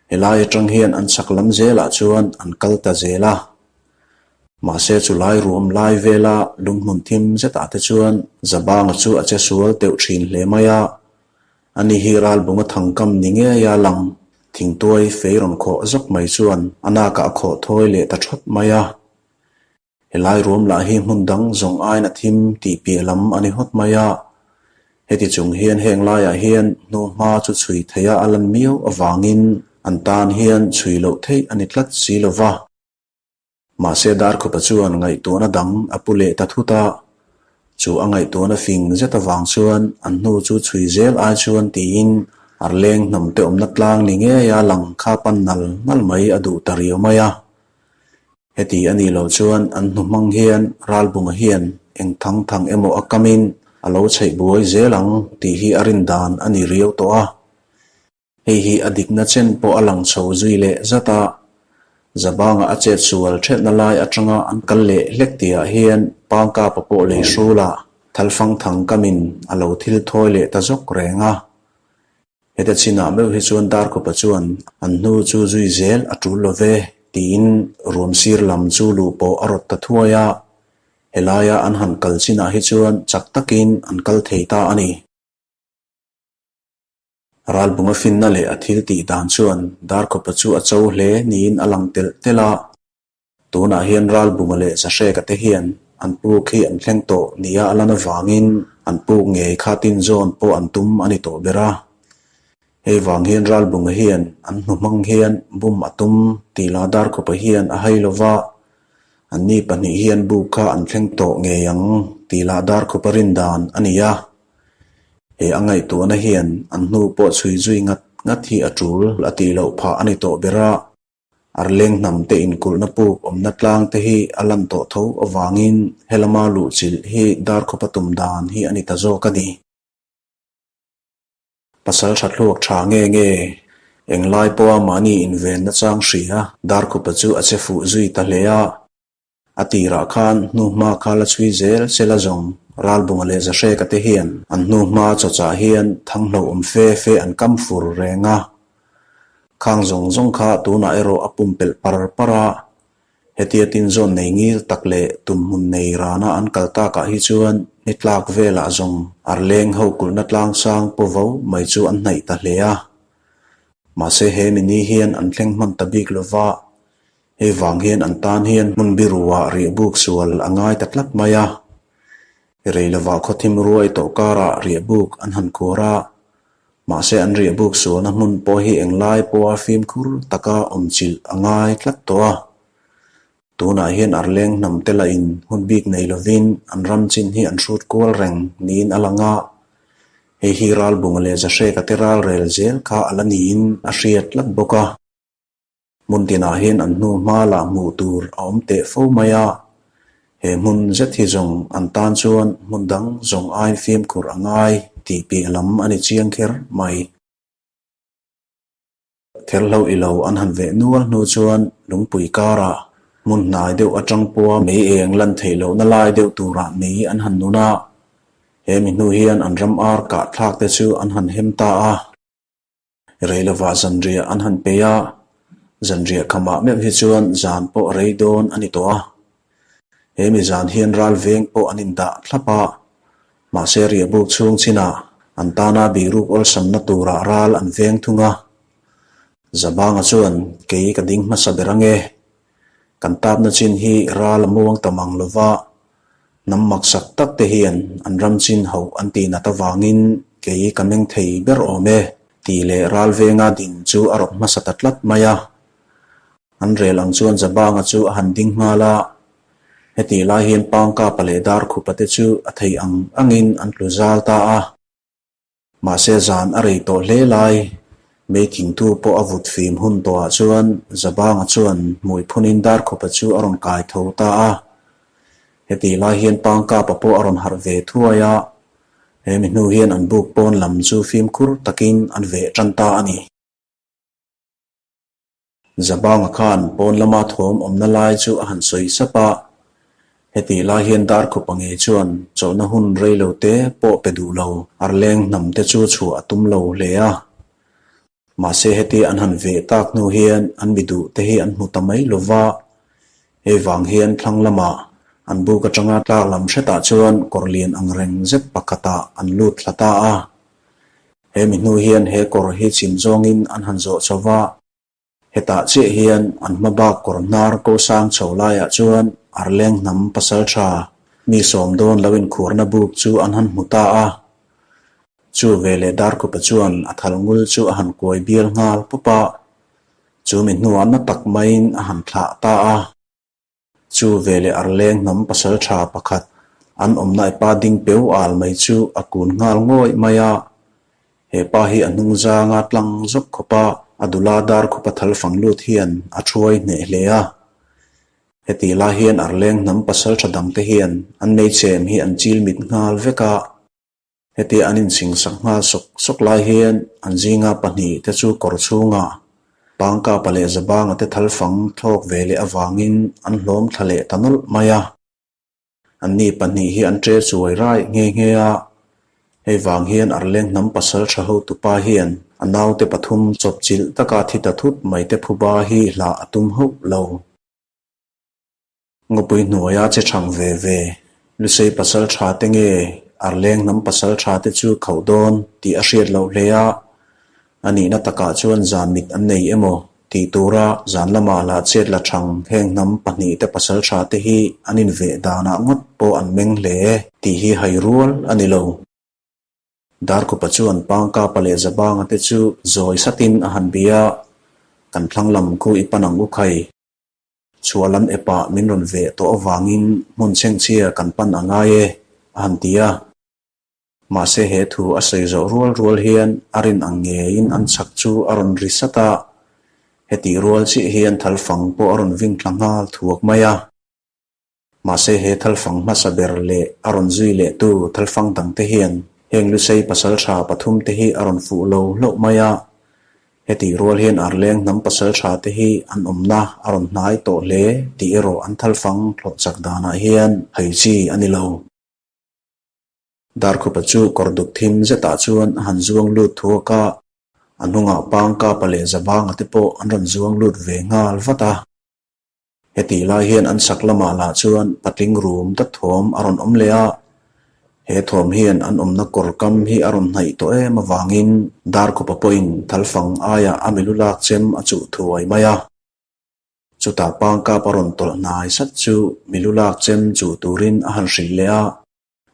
helai atang hian an chak lam zelah chuan an kal ta zel a. Mahse chu lai ruam lai vela lunghmun thim zetah te chuan Zabanga chu a che sual teuh thin hle mai a, ani hi Ralbunga thangkam ni ngeia lang thingtuai fei rawn khawh zawk mai chuan a nakah a khawh thawi leh ta thawt mai a. Helai ruam lah hi hmun dang zawng aiin a thim tih piah lam a ni hawt mai a, heti chung hian heng laiah hian hnuhma chu chhui theia a lan miau avangin an tan hian chhui loh theih a ni tlat si lo va. Mahse Darkhupa chuan ngaihtuahna dang a pu leh ta thut a, chu a ngaihtuahna fing zet avang chuan an hnu chu chhui zel ai chuan tiin Arleng hnamte awmna tlang ni ngeia lang kha pan nal nal mai a duh ta riau mai a. Heti a nih loh chuan an hnu hmang hian Ralbunga hian eng thang thang emaw a kamin a lo chheih buai zel ang tih hi a rin dan a ni riau tawh a. Hei hi a dikna chen pawh a lang chho zui leh zat a, Zabanga a chet sual thelhna lai atanga an kal leh hlek tihah hian Pangkapa pawh lei hrulah Thalfang Thangkamin a lo thil thawi leh ta zawk reng a. Heta chinah meuh hi chuan Darkhupa chuan an hnu chu zui zel a tul lo ve tiin ruam sir lam chu luh pawh a rawt ta thuai a, helaia an han kal chinah hi chuan chak takin an kal thei ta a ni. Ralbunga finna leh a thil tih dan chuan Darkhawpa chu a cho hle niin a lang telh telh a. Tunah hian Ralbunga leh Zahreka te hian an puk hi an thleng tawh nia a lan avangin an puk ngei kha tin zawn pawh an tum a ni tawh ber a. Hei vang hian Ralbunga hian an hnu hmang hian bum a tum tih lah Darkhawpa hian a hai lova, anni pahnih hian buk kha an thleng tawh ngei ang tih lah Darkhawpa rin dan a ni a. He a ngaihtuahna hian an hnu pawh chhui zui ngat ngat hi a tul a tih loh phah a ni tawh ber a. Arleng hnam te inkulhna puk awmna tlang te hi a lan tawh tho avangin helama luhchilh hi Darkhawpa tum dan hi a ni ta zawk a ni. Pasal tha thluak tha nge nge englai pawha mahni invenna chang hria Darkhupa chu a che fuh zui ta hle a. A tirah khan hnuhma kha la chhui zel se la zawng Ralbunga leh Zahreka te hian an hnuhma chawchah hian thanghlauh awm fe fe an kam fur reng a. Khang zawng zawng kha tunah erawh a pumpelh par par a. Hetia tinzawn nei ngil tak leh tumhmun nei rana an kal takah hi chuan ni tlak velah zawng arleng ho kulhna tlangsang paw vo mai chu an hnaih ta hle a. Mahse he mini hian an thleng hman ta bik lova Hei vang hian an tan hian hmun biruah riahbuk sual a ngai ta tlat mai a. Rei lovah khawthim ruai tawh karah riahbuk an han khuar a, mahse an riahbuk sualna hmun pawh hi englai pawha fimkhur taka awmchilh a ngai tlat tawh a. Tunah hian Arleng hnam te lahin hun bik nei lovin an ram chin hi an hrut kual reng niin a lang a, hei hi Ralbunga leh Zahreka te ralrel zel kha a la niin a hriat tlat bawk a. Hmun tinah hian an hnu hma lah hmuh tur a awm teh fo mai a, he hmun zet hi zawng an tan chuan hmun dang zawng aiin fimkhur a ngai tih piah lam a ni chiang kher mai. Therhlo i lo an han veh nual hnu chuan lungpui karah hmun hnai deuh atang pawha mei eng lan theih lohna lai deuh turah mei an han nun a, he mi hnu hian an ram ar kah thlak te chu an han hem ta a. Rei lovah zanriah an han pei a, zanriah khamah meuh hi chuan zan pawh rei dawn a ni tawh a. He mi zan hian ral veng pawh an indah thlap a, mahse riahbuk chhung chinah an tana bihruk awlsamna turah ral an veng thung a. Zabanga chuan kei ka ding hmasa ber ange, kan tapna chin hi ral a muang ta mang lova, Hnam maksak tak te hian an ram chin ho an tih nat avangin kei ka meng thei ber awm e. Tih leh ralvenga din chu a rawt hmasa ta tlat mai a. An rel ang chuan Zabanga chu a han ding nghal a. Hetih lai hian Pangkapa leh Darkhupa te chu a thei ang angin an tlu zal ta a. Mahse zan a rei tawh hle lai, mei thingtu pawh a vut fim hun tawhah chuan Zabanga chuan hmui phunin Darkhupa chu a rawn kai tho ta a. Hetih lai hian Pangkapa pawh a rawn harh ve thuai a. He mi hnu hian an buk pawn lam chu fimkhur takin an veh tan ta a ni. Zabanga khan pawn lama thawm awmna lai chu a han sawi sap a, hetih lai hian Darkhupa ngei chuan chawlhna hun rei lo te pawh pe duh lo, arleng hnam te chu chhuah a tum lo hle a. Mahse heti an han veh tak hnu hian an mi duh te hi an hmu ta mai lo va, hei vang hian thlang lamah an buk atanga tlak lam hretah chuan kawr lian ang reng zet pakhatah an lut thla ta a. He mi hnu hian he kawr hi chim zawngin an han zawh chho va, hetah chiah hian an hma bak kawr hnar ko sang chho laiah chuan Arleng hnam pasaltha mi sawm dawn lo inkhurna buk chu an han hmu ta a. Chu veleh Darkhupa chuan a thal ngul chu a han kuai bial nghal pawp a, chu mi hnuah na tak maiin a han thlah ta a. Chu veleh Arleng hnam pasaltha pakhat an awmna epa ding peu al mai chu a kun nghal ngawih mai a. He pa hi a hnung zanga tlang zawk khawp a, a dula Darkhupa thal fang lut hian a thuai hneh hle a. Hetih lai hian Arleng hnam pasaltha dangte hian an meichhem hi an chil mit nghal vek a. Hetia an insingsak nghal sawk sawk lai hian an zinga pahnihte chu kawr chhungah Pangkapa leh Zabanga te thalfang thlawk ve leh avangin an hlawm thla leh ta nawlh mai a. Anni pahnih hi an ṭe chuai raih nghe nghe a. Hei vang hian Arleng hnam pasal ṭha hotupa hian a naute pathum chawpchilh taka thi ta thut mai te phuba hi hlah a tum hauh lo. Ngawpui hnuaia che thang ve ve, Lusei pasal tha te nge Arleng hnam pasal tha te chu khauh dawn tih a hriat loh hle a, a nihna takah chuan zan mit an nei emaw tih tura zan lamah lah chet la thang heng hnam pahnihte pasal tha te hi an inveh danah ngawt pawh an meng hle tih hi hai rual a ni lo. Darkhupa chuan Pangkapa leh Zabanga te chu zawi satin a han bia a, Kan thlang lam khu i pan ang u khai. Chhuah lam epah min rawn veh tawh avangin hmun chhengchhia kan pan a ngai e, a han ti a. Mahse he thu a sawi zawh rual rual hian a rin ang ngeiin an chhak chu a rawn ri sat a, hetih rual chiah hian thalfang pawh a rawn ving thla nghal thuak mai a. Mahse he thalfang hmasa ber leh a rawn zui lehtu thalfang dangte hian heng Lusei pasaltha pathumte hi a rawn fuh lo hlauh mai a. Hetih rual hian Arleng hnam pasaltha te hi an awmna a rawn hnai tawh hle tih erawh an thalfang thlawh chak danah hian hai chi a ni lo. Darkhupa chu kawr duk thim zetah chuan a han zuang lut thuak a, a hnungah Pangkapa leh Zabanga te pawh an rawn zuang lut ve nghal vat a. Hetih lai hian an sak lamah lah chuan patling rum dat thawm a rawn awm leh a, he thawm hian an awmna kawr kam hi a rawn hnaih tawh em avangin Darkhupa pawhin thalfang aiah a milu lak chem a chuh thuai mai a. Chutah Pangkap a rawn tawlh hnai sat chu milu lak chem chuh turin a han hrilh leh a,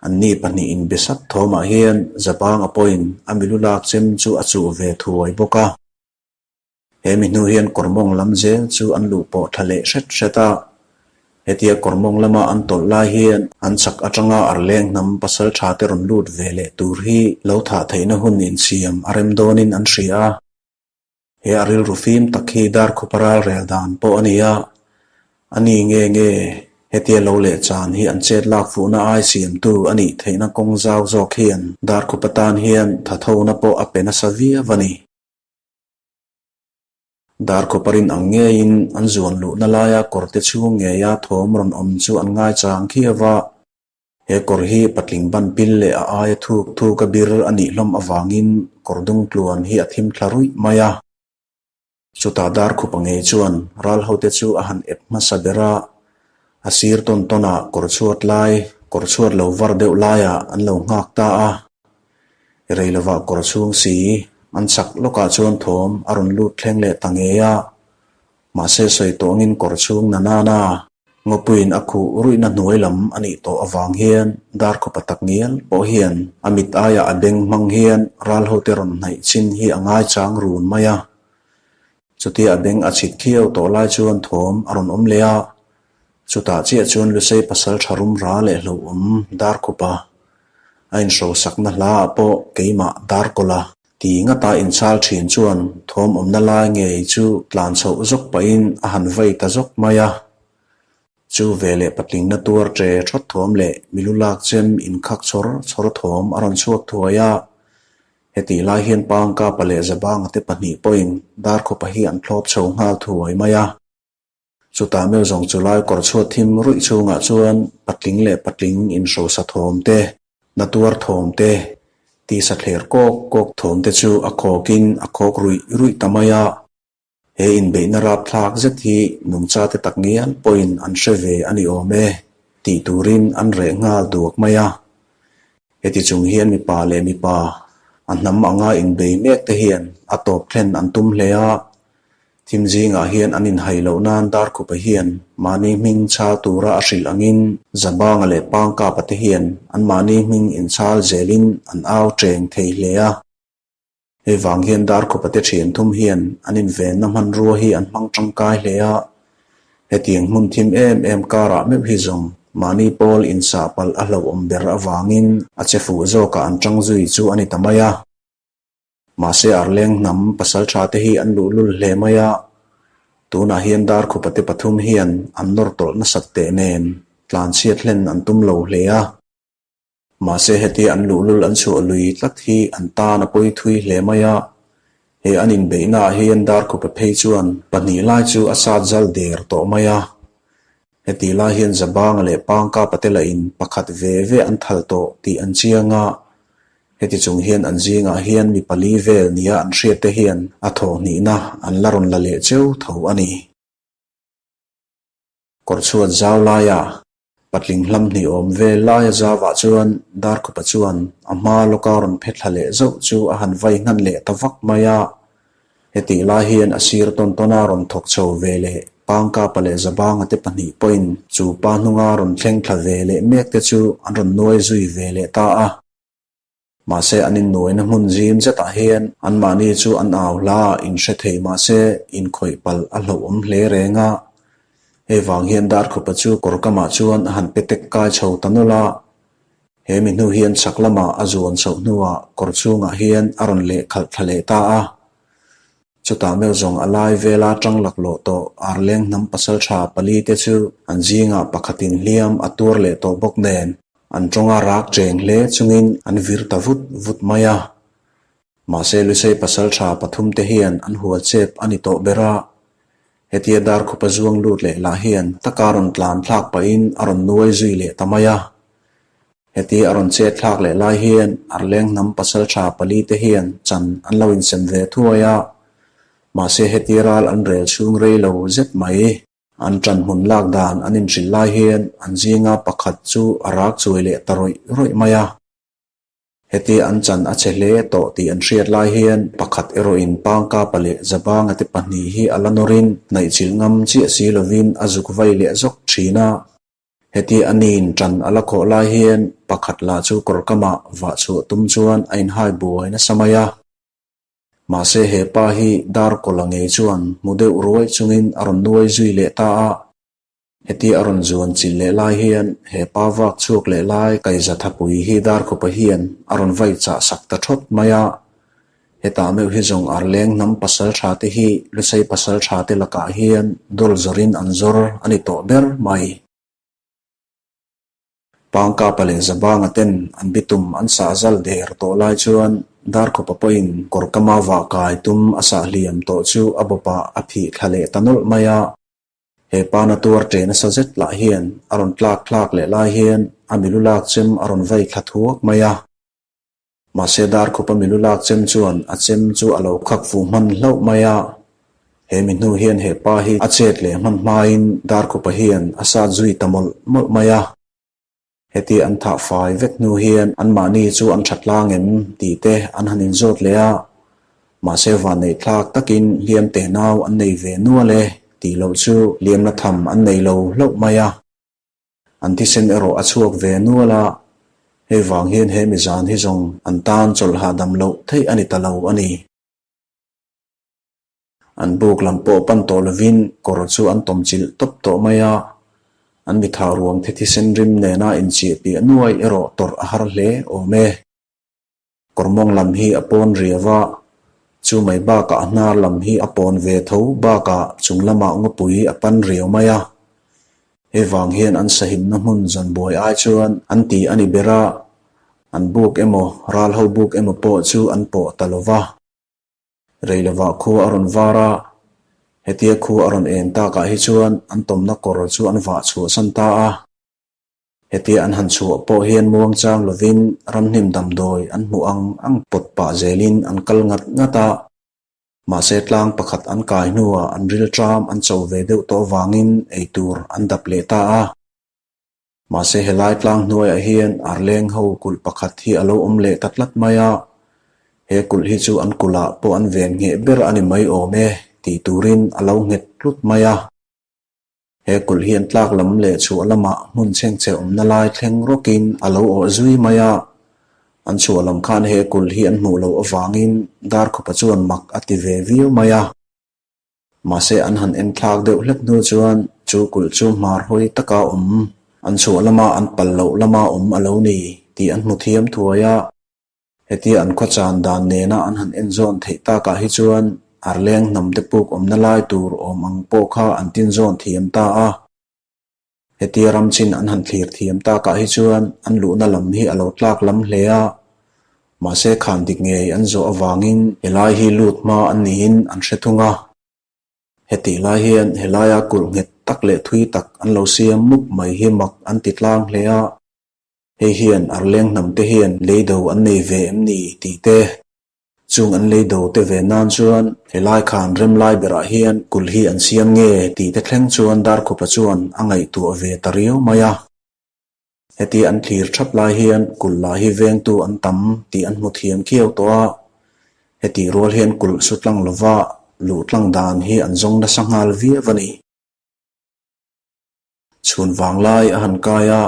anni pahnihin be sat thawmah hian Zabanga pawhin a milu lak chem chu a chuh ve thuai bawk a. He mi hnu hian kawrmawng lam zel chu an luh pawh thla leh hret hret a. Hetia kawrmawng lama an tawlh lai hian an chak atanga Arleng hnam pasal tha te rawn lut ve leh tur hi lo thah theihna hun insiam a rem dawnin an hria a. He a rilru fim tak hi Darkhupa ral rel dan pawh a ni a. A ni nge nge hetia lo leh chan hi an chet lak fuhna ai siamtu a nih theihna kawng zau zawk hian Darkhupa tan hian thathona pawh a pe nasa viau a ni. Darkhawparin ang ngeiin an zuan luhna laia kawrte chhung ngeia thawm rawn awm chu an ngaichang khiau a. He kawr hi patling ban pil leh a aia thuk thuk a bir a nih hlawm avangin kawr dung tluan hi a thim thla ruih mai a. Chutah Darkhupa ngei chuan ral hote chu a han ep hmasa ber a, a sir tawn tawnah kawr chhuat lai, kawr chhuat lo var deuh laiah an lo nghak ta a. Rei lovah kawr chhung si, an chak lawkah chuan thawm a rawn lut thleng leh ta ngei a, mahse sawi tawngin kawr chhung na nana. Ngawpuiin a khuh ruihna hnuai lam a nih tawh avang hian Darkhawpa takngial pawh hian a mit aiah a beng hmang hian ral hote rawn hnaih chin hi a ngaichang run mai a. Chutia a beng a chhit khiau tawh lai chuan thawm a rawn awm leh a, chutah chiah chuan Lusei pasal tha rum ra leh hlauhawm Darkhupa a inhrosakna hlaah pawh keimah Darkawla Ti ngata inchhal thin chuan thawm awmna lai ngei chu tlan chhoh zawk pahin a han vei ta zawk mai a. Chu veleh patlingna tuar ṭe ṭhawt thawm leh milu lak chem inkhak chawr chawr thawm a rawn chhuak thuai a. Hetih lai hian Pangkapa leh Zabanga te pahnih pawhin Darkhawpa hi an thlawp chho nghal thuai mai a. Chutah meuh zawng chu lai kawr chhuat thim ruih chhungah chuan patling leh patling inhrosa thawm te, na tuar thawm te, tisa thler kawk kawk thawm te chu a khawkin a khawk ruih ruih ta mai a. He inbeihna rapthlak zet hi nungchate takngial pawhin an hre ve a ni awm e tih turin an reh nghal duak mai a. Heti chung hian mipa leh mipa a hnam anga inbei mek te hian a tawp thlen an tum hle a. Thim zingah hian an inhai loh nan Darkhupa hian mahni hming chhal tura a hrilh angin Zabanga leh Pangkapa te hian an mahni hming inchhal zelin an au cheng thei hle a. Hei vang hian Darkhupa te thian thum hian an invenna hmanrua hi an hmang tangkai hle a. Hetiang hmun thim em em karah meuh hi zawng mahni pawl insah palh a hlauhawm ber avangin a che fuh zawkah an tang zui chu a ni ta mai a. Mahse Arleng hnam pasal tha te hi an luhlul hle mai a, tunah hian Darkhupa te pathum hian an nawr tawlh nasat teh nen tlanchhiat hlen an tum lo hle a. Mahse hetia an luhlul an chhuah lui tlat hi an tan a pawi thui hle mai a, he an inbeihnaah hian Darkhupa phei chuan pahnih lai chu a sat zal der tawh mai a. Hetih lai hian Zabanga leh Pangkapa te lahin pakhat ve ve an thal tawh tih an chiang a, heti chung hian an zingah hian mi pali vel nia an hriat te hian a thawh hnihna an la rawn la leh cheu tho a ni. Kawrchhuat zau laia patling hlam hnih awm vel laia zauvah chuan Darkhupa chuan a hma lawka rawn phe thla leh zauh chu a han vai hnan leh ta vak mai a. Hetih lai hian a sir tawn tawn a rawn thawk chho ve leh Pangkapa leh Zabanga te pahnih pawhin chu pa hnunga rawn thleng thla ve leh mek te chu an rawn nuai zui ve leh ta a. Mahse an innuaina hmun zim zetah hian anmahni chu an au hla a inhre thei mahse inkhawih palh a hlauhawm hle reng a. Hei vang hian Darkhupa chu kawr kamah chuan a han pe tek kai chho ta nawlh a. He mi hnu hian chhak lamah a zuan chhoh hnuah kawr chhungah hian a rawn leh khalh thla leh ta a. Chutah meuh zawng a lai vela tang laklawh tawh Arleng hnam pasal tha pali te chu an zingah pakhatin hliam a tuar leh tawh bawk nen an tawnga rak cheng hle chungin an vir ta vut vut mai a. Mahse Lusei pasal tha pathum te hian an hual chep a ni tawh ber a. Hetia Darkhupa zuang lut leh lah hian taka rawn tlan thlak pahin a rawn nuai zui leh ta mai a. Heti a rawn chet thlak leh lai hian Arleng hnam pasal tha pali te hian chan an lo insem ve thuai a, mahse heti ral an rel chhung rei lo zet mai. An ṭan hmun lak dan an inhrilh lai hian an zinga pakhat chu a rak chuai leh ta rawih rawih mai a. Heti an chan a che hle tawh tih an hriat lai hian pakhat erawhin Pangkapa leh Zabanga te pahnih hi a la nawrin hnaihchilh ngam chiah si lovin a zuk vai leh zawk ṭhin a. Heti a niin ṭan a la khawh lai hian pakhat lah chu kawr kamah vah chhuah tum chuan a inhai buai nasa mai a. Mahse he pa hi Darkawla ngei chuan hmu deuh ruai chungin a rawn nuai zui leh ta a. Heti a rawn zuan chilh leh lai hian he pa vak chhuak leh lai kaiza thapui hi Darkhupa hian a rawn vai chah sak ta ṭhawt mai a. Hetah meuh hi zawng Arleng hnam pasal tha te hi Lusei pasal tha te lakah hian dawl zawrin an zawr a ni tawh ber mai. Pangkapa leh Zabanga ten an bitum an sah zal der tawh lai chuan Darkhawpa pawhin kawrkama vah kai tum a sah hliam tawh chu a bawpah a phih thla leh ta nawlh mai a. He pa na tuar ṭe nasa zet lah hian a rawn tlak thlak leh lai hian a milu lak chem a rawn vai thla thuak mai a. Mahse Darkhupa milu lak chem chuan a chem chu a lo khak fuh hman hlauh mai a. He mi hnu hian he pa hi a chet leh hman hmain Darkhupa hian a sat zui ta mawlh mawlh mai a. Heti an thah fai vek hnu hian anmahni chu an tha tlang em tih te an han inzawt leh a. Mahse vanneih thlak takin hliam teh nau an nei ve nual e. tih loh chu hliamna tham an nei lo hlauh mai a. An thisen erawh a chhuak ve nual a, hei vang hian he mi zan hi zawng an tan chawlh hahdam loh theih a ni ta lo a ni. An buk lam pawh pan tawh lovin kawr chu an tawm chilh tawp tawh mai a, an mitha ruang the thisen rim nena inchiah piah nuai erawh tawrh a har hle awm e. Kawr mawng lam hi a pawn riau a, chu mai bakah a hnar lam hi a pawn ve tho bakah chung lamah ngawpui a pan riau mai a. Hei vang hian an sahimna hmun zan buai ai chuan an ti a ni ber a, an buk emaw ral ho buk emaw pawh chu an pawh ta lo va. Rei lovah khua a rawn var a, hetia khua a rawn en takah hi chuan an tawmna kawr chu an vah chhuahsan ta a. Hetia an han chhuah pawh hian muangchang lovin ramhnim damdawi an hmuh ang ang pawt pah zelin an kal ngat ngat a. Mahse tlang pakhat an kai hnuah an rilṭam an cho ve deuh tawh vangin eitur an dap leh ta a. Mahse helai tlang hnuaiah hian arleng ho kulh pakhat hi a lo awm leh ta tlat mai a, he kulh hi chu an kulhah pawh an ven ngheh ber a ni mai awm e tih turin a lo nghet tlut mai a. He kulh hi an tlak lam leh chhuah lamah hmun chhengchhe awmna lai thleng rawkin a lo awh zui mai a, an chhuah lam khan he kulh hi an hmuh loh avangin Darkhupa chuan mak a ti ve viau mai a. Mahse an han en thlak deuh hlek hnu chuan chu kulh chu hmar hawi taka awm, an chhuah lama an pal loh lama awm a lo ni tih an hmu thiam thuai a. Hetia an khawchan dan nena an han en zawn theih takah hi chuan arleng hnam te puk awmna lai tur awm ang pawh kha an tin zawn thiam ta a. Hetia ram chin an han thlir thiam takah hi chuan an luhna lam hi a lo tlak lam hle a, mahse khan dik ngei an zawh avangin helai hi lut hma an niin an hre thung a. Hetih lai hian helaia kulh nghet tak leh thui tak an lo siam mup mai hi mak an ti tlang hle a, hei hian arleng hnam te hian leido an nei ve em ni tih te Chung an lei do te ve nan chuan helai khan rem lai berah hian kulh hi an siam nge tih te thleng chuan Darkhupa chuan a ngaihtuah ve ta riau mai a. Hetia an thlir thap lai hian kulh lah hi vengtu an tam tih an hmu thiam khiau tawh a, hetih rual hian kulh su tlang lova luh tlang dan hi an zawng nasa nghal viau a ni. Chhun vang lai a han kai a,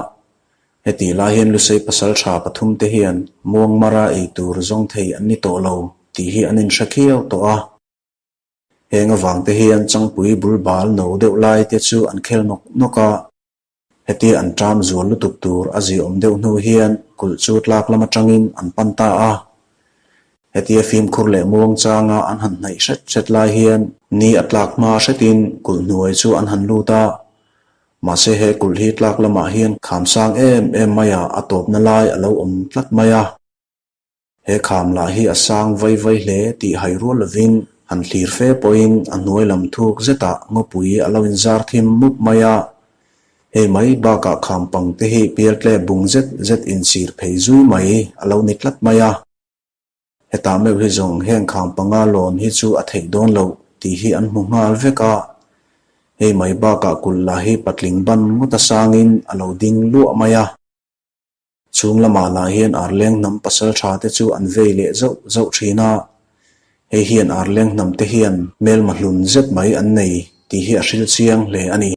heti lai hian Lusei pasal tha pathum te hian muangmara ei tur zawng thei an ni tawh lo tih hi an inhre khiau tawh a. Heng avang te hian changpui bul bal no deuh lai te chu an khel nawk nawk a, hetia an ṭam zual lutuk tur a ziaawm deuh hnu hian kulh chu tlak lam atangin an pan ta a. Hetia fimkhur leh muangchanga an han hnaih hret hret lai hian ni a tlak hma hretin kulh hnuai chu an han lut a. Mahse he kulh hi tlak lamah hian kham sang em em maia a tawpna lai a lo awm tlat mai a. He kham lah hi a sang vai vai hle tih hai rual lovin han thlir fe pawhin a hnuai lam thuk zetah ngawpui a lo inzar thim mup mai a. Hei mai bakah kham pang te hi pialtle bung zet zet insir phei zui mai a lo ni tlat mai a. Hetah meuh hi zawng heng kham panga lawn hi chu a theih dawn loh tih hi an hmu nghal vek a. Hei mai bakah kulh lah hi patling ban ngawt a sangin a lo ding luah mai a. Chhung lamah lah hian arleng hnam pasal tha te chu an vei leh zauh zauh thin a. Hei hian arleng hnam te hian hmelma hlun zet mai an nei tih hi a hril chiang hle a ni.